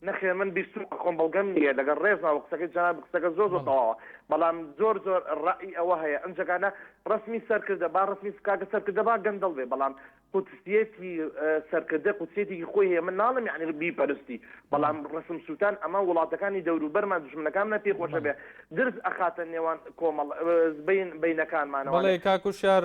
نەخێر من بیستومە خۆم بەڵگەم نییە لەگەڵ ڕێزمەوە قسەکەی جەناب قسەکە زۆر زۆر تەواوە بەڵام زۆر زۆر ڕەئی ئەوە هەیە ئەنجەکانە ڕەسمی سەرکردە با ڕەسمی کاکە سەرکردە با گەندەڵ بێ بەڵام قودسیەتی سەرکردە قودسیەتێکی خۆی هەیە من ناڵێم یعنی بیپەرستی بەڵام ڕەسم سووتان ئەمە وڵاتەکانی دەوروبەرمان دوژمنەکانمان پێ خۆشە بێ درز ئەخاتە نێوان کۆمەڵ بین بینەکانمانەوە. بەڵێ کاک وشیار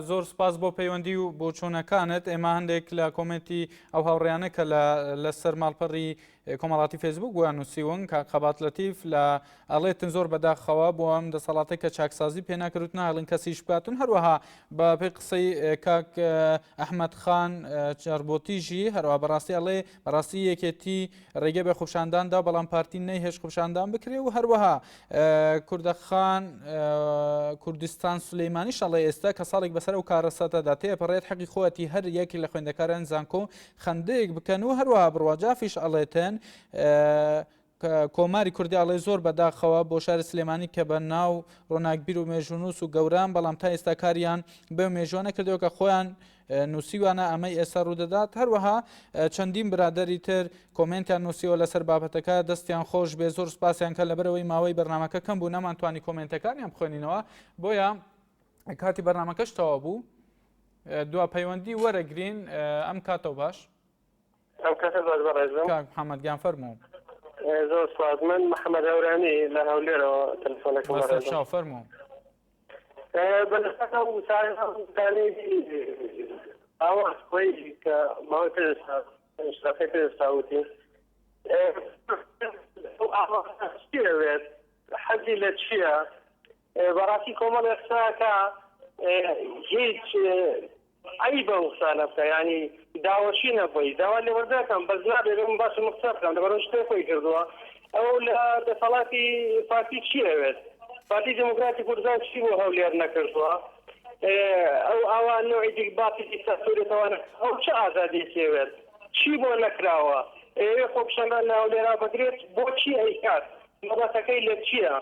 زۆر سپاس بۆ پەیوەندی و بۆچوونەکانت ئێمە هەندێک لە کۆمێنتی ئەو هاوڕیانە کە لە لەسەر ماڵپەڕی کۆمەڵاتی فەیسبوک بۆیان نووسیون کاک خەبات لەتیف لە ئەڵێتن زۆر بەداخەوە بۆ ئەم دەسەڵاتێک کە چاکسازی پێ ناکرێت ناهێڵن کەسیش بکاتن هەروەها بە پێی قسەی کاک ئەحمەد خان چەربۆتیژی هەروە بەڕاستی ئەڵێ بەڕاستی یەکێتی ڕێگە بە خۆپیشاندان دا بەڵام پارتی نەیهێشت خۆپیشاندان بکرێ و هەروەها کوردەخان کوردستان سلەیمانیش ئەڵێ ئێستا کە ساڵێک بەسەر ئەو کارەساتەدا تێپەڕێت حەقی خۆیەتی هەر یەک لە خوێندەکاران زانکۆ خەندەیەک بکەن و هەروەها بڕواجافیش ئەڵێتن کۆماری کوردی ئەڵێ زۆر بەداخەوە بۆ شاری سلێمانی کە بە ناو ڕۆناکبیر و مێژوونووس و گەوران بەڵام تا ئێستا کاریان بەو مێژوە نەکردەوە کە خۆیان نووسیوانە ئەمەی ئێستا ڕوودەدات هەروەها چەندین برادری تر کۆمێنتیان نووسیوە لەسەر بابەتەکە دەستیان خۆش بێ زۆر سپاسیان کە لەبەرەوەی ماوەی بەرنمەکە کەم بوو نەمانتوانی کۆمێنتەکانیان بخوێنینەوە بۆیە کاتی بەرنمەکەش تەوا بوو دوا پەیوەندی وەرەگرین ئەم کاتەوە باش ئەم کاتە باش بەڕێزم کاک محەممەد گیان فەرموو زۆر سپاس من محەممەد هەورامی لە هەولێرەوە تەلەفۆنەکەم بەسەر چاو فەرموو بەنسبەت ئەو وتانەی ئاواز خۆی کە ماوەی پێش ئێستا پێش ئێستا وتی ئەو ئاواز چی ئەوێت حەزی لە چییە بەڕاستی کۆمەڵێ قسەکە هیچ عەیبە ئەو قسانە بکە یانی داوەشی نەبووی داوا لێبوردن ئەکەم بەس نابێ من باسی من قسە بکەم لەبەرئەوەی شتێک خۆی کردووە ئەو لە دەسەڵاتی پارتی چی ئەوێت پارتی دیموکراتی کوردستان چی بۆ هەولێر نەکردووە ئەو ئاوا نوعی دیک باسی دیکتاتۆریەتەوانە ئەو چ ئازادیەکی ئەوێت چی بۆ نەکراوە ئەیەوێ خۆپیشاندان لە هەولێرا بگرێت بۆچی ئەیکات مەبەستەکەی لە چییە؟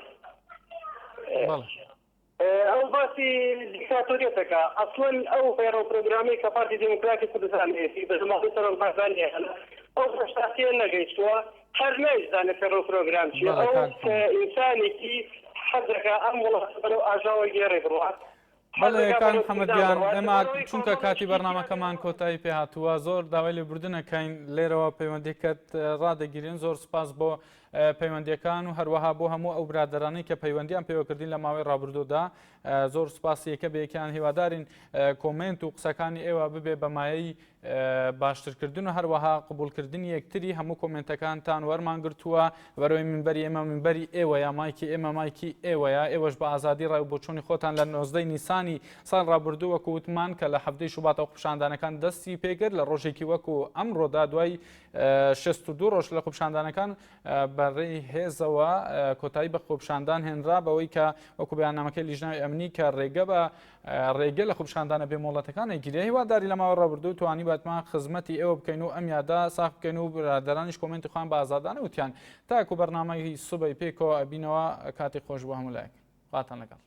ئەو باسی دیکتاتۆریەت دەکا. ئەسڵەن ئەو پەیڕەو پرۆگرامەی کە پارتی دێموکراتی کوردستان هەیەتی بە زمانی سەرۆک بارزانی هەیە ئەو هێشتا تێ نەگەیشتووە هەر نایزانێ پەیڕەو پرۆگرام چیە. بەڵێ ئەو کاک محەممەد. ئینسانێکی حەز دەکا ئەم وڵاتە بەرەو ئاژاوەگێڕی بڕوات. حەز بەڵێ دەکا کاک بەرەو محەممەد زیندان گیان بڕوات. ئێمە لەبەرئەوەی چونکە کۆمەڵێک کاتی شتی تیا بەرنامەکەمان کۆتایی پێ هاتووە زۆر داوای لێبوردن ئەکەین لێرەوە پەیوەندیکەت ڕادەگیرین زۆر سپاس بۆ پەیوەندیەکان و هەروەها بۆ هەموو ئەو برادەرانەی کە پەیوەندیان پێوەکردین لە ماوەی ڕابردوودا زۆر سوپاسی یەکە بە یەکیان هیوادارین کۆمێنت و قسەکانی ئێوە ببێ بە مایەی باشترکردن و هەروەها قبولکردنی یەکتری هەموو کۆمێنتەکانتان وەرمان گرتووە بەرەوەی منبەری ئێمە منبەری ئێوەیە مایکی ئێمە مایکی ئێوەیە ئێوەش بە ئازادی ڕای و بۆچوونی خۆتان لە 19 نیسانی ساڵ ڕابردوو وەکو وتمان کە لە هەفتەی شوباتەوە خۆپیشاندانەکان دەستی پێکرد لە ڕۆژێکی وەکو ئەمڕۆدا دوای 62 ڕۆژ لە خۆپیشاندانەکان بە ڕێی هێزەوە کۆتایی بە خۆپیشاندان هێنرا بەوەی کە وەکو بەیاننامەکەی لیژنەی ئەمنی کە ڕێگە بە ڕێگە لە خۆپیشاندانە بێ مۆڵەتەکان گیرێ هیواداری لە ماوەی ڕابردوو توانی باتمان خزمەتی ئێوە بکەین و ئەم یادە ساخ بکەین و برادەرانیش کۆمێنتی خۆیان بە ئازادانە وتیان تاکو بەرنامەی سبەی پێکەوە ئەبینەوە کاتی خۆش بۆ هەموو لایەک خواتان لەگەڵ.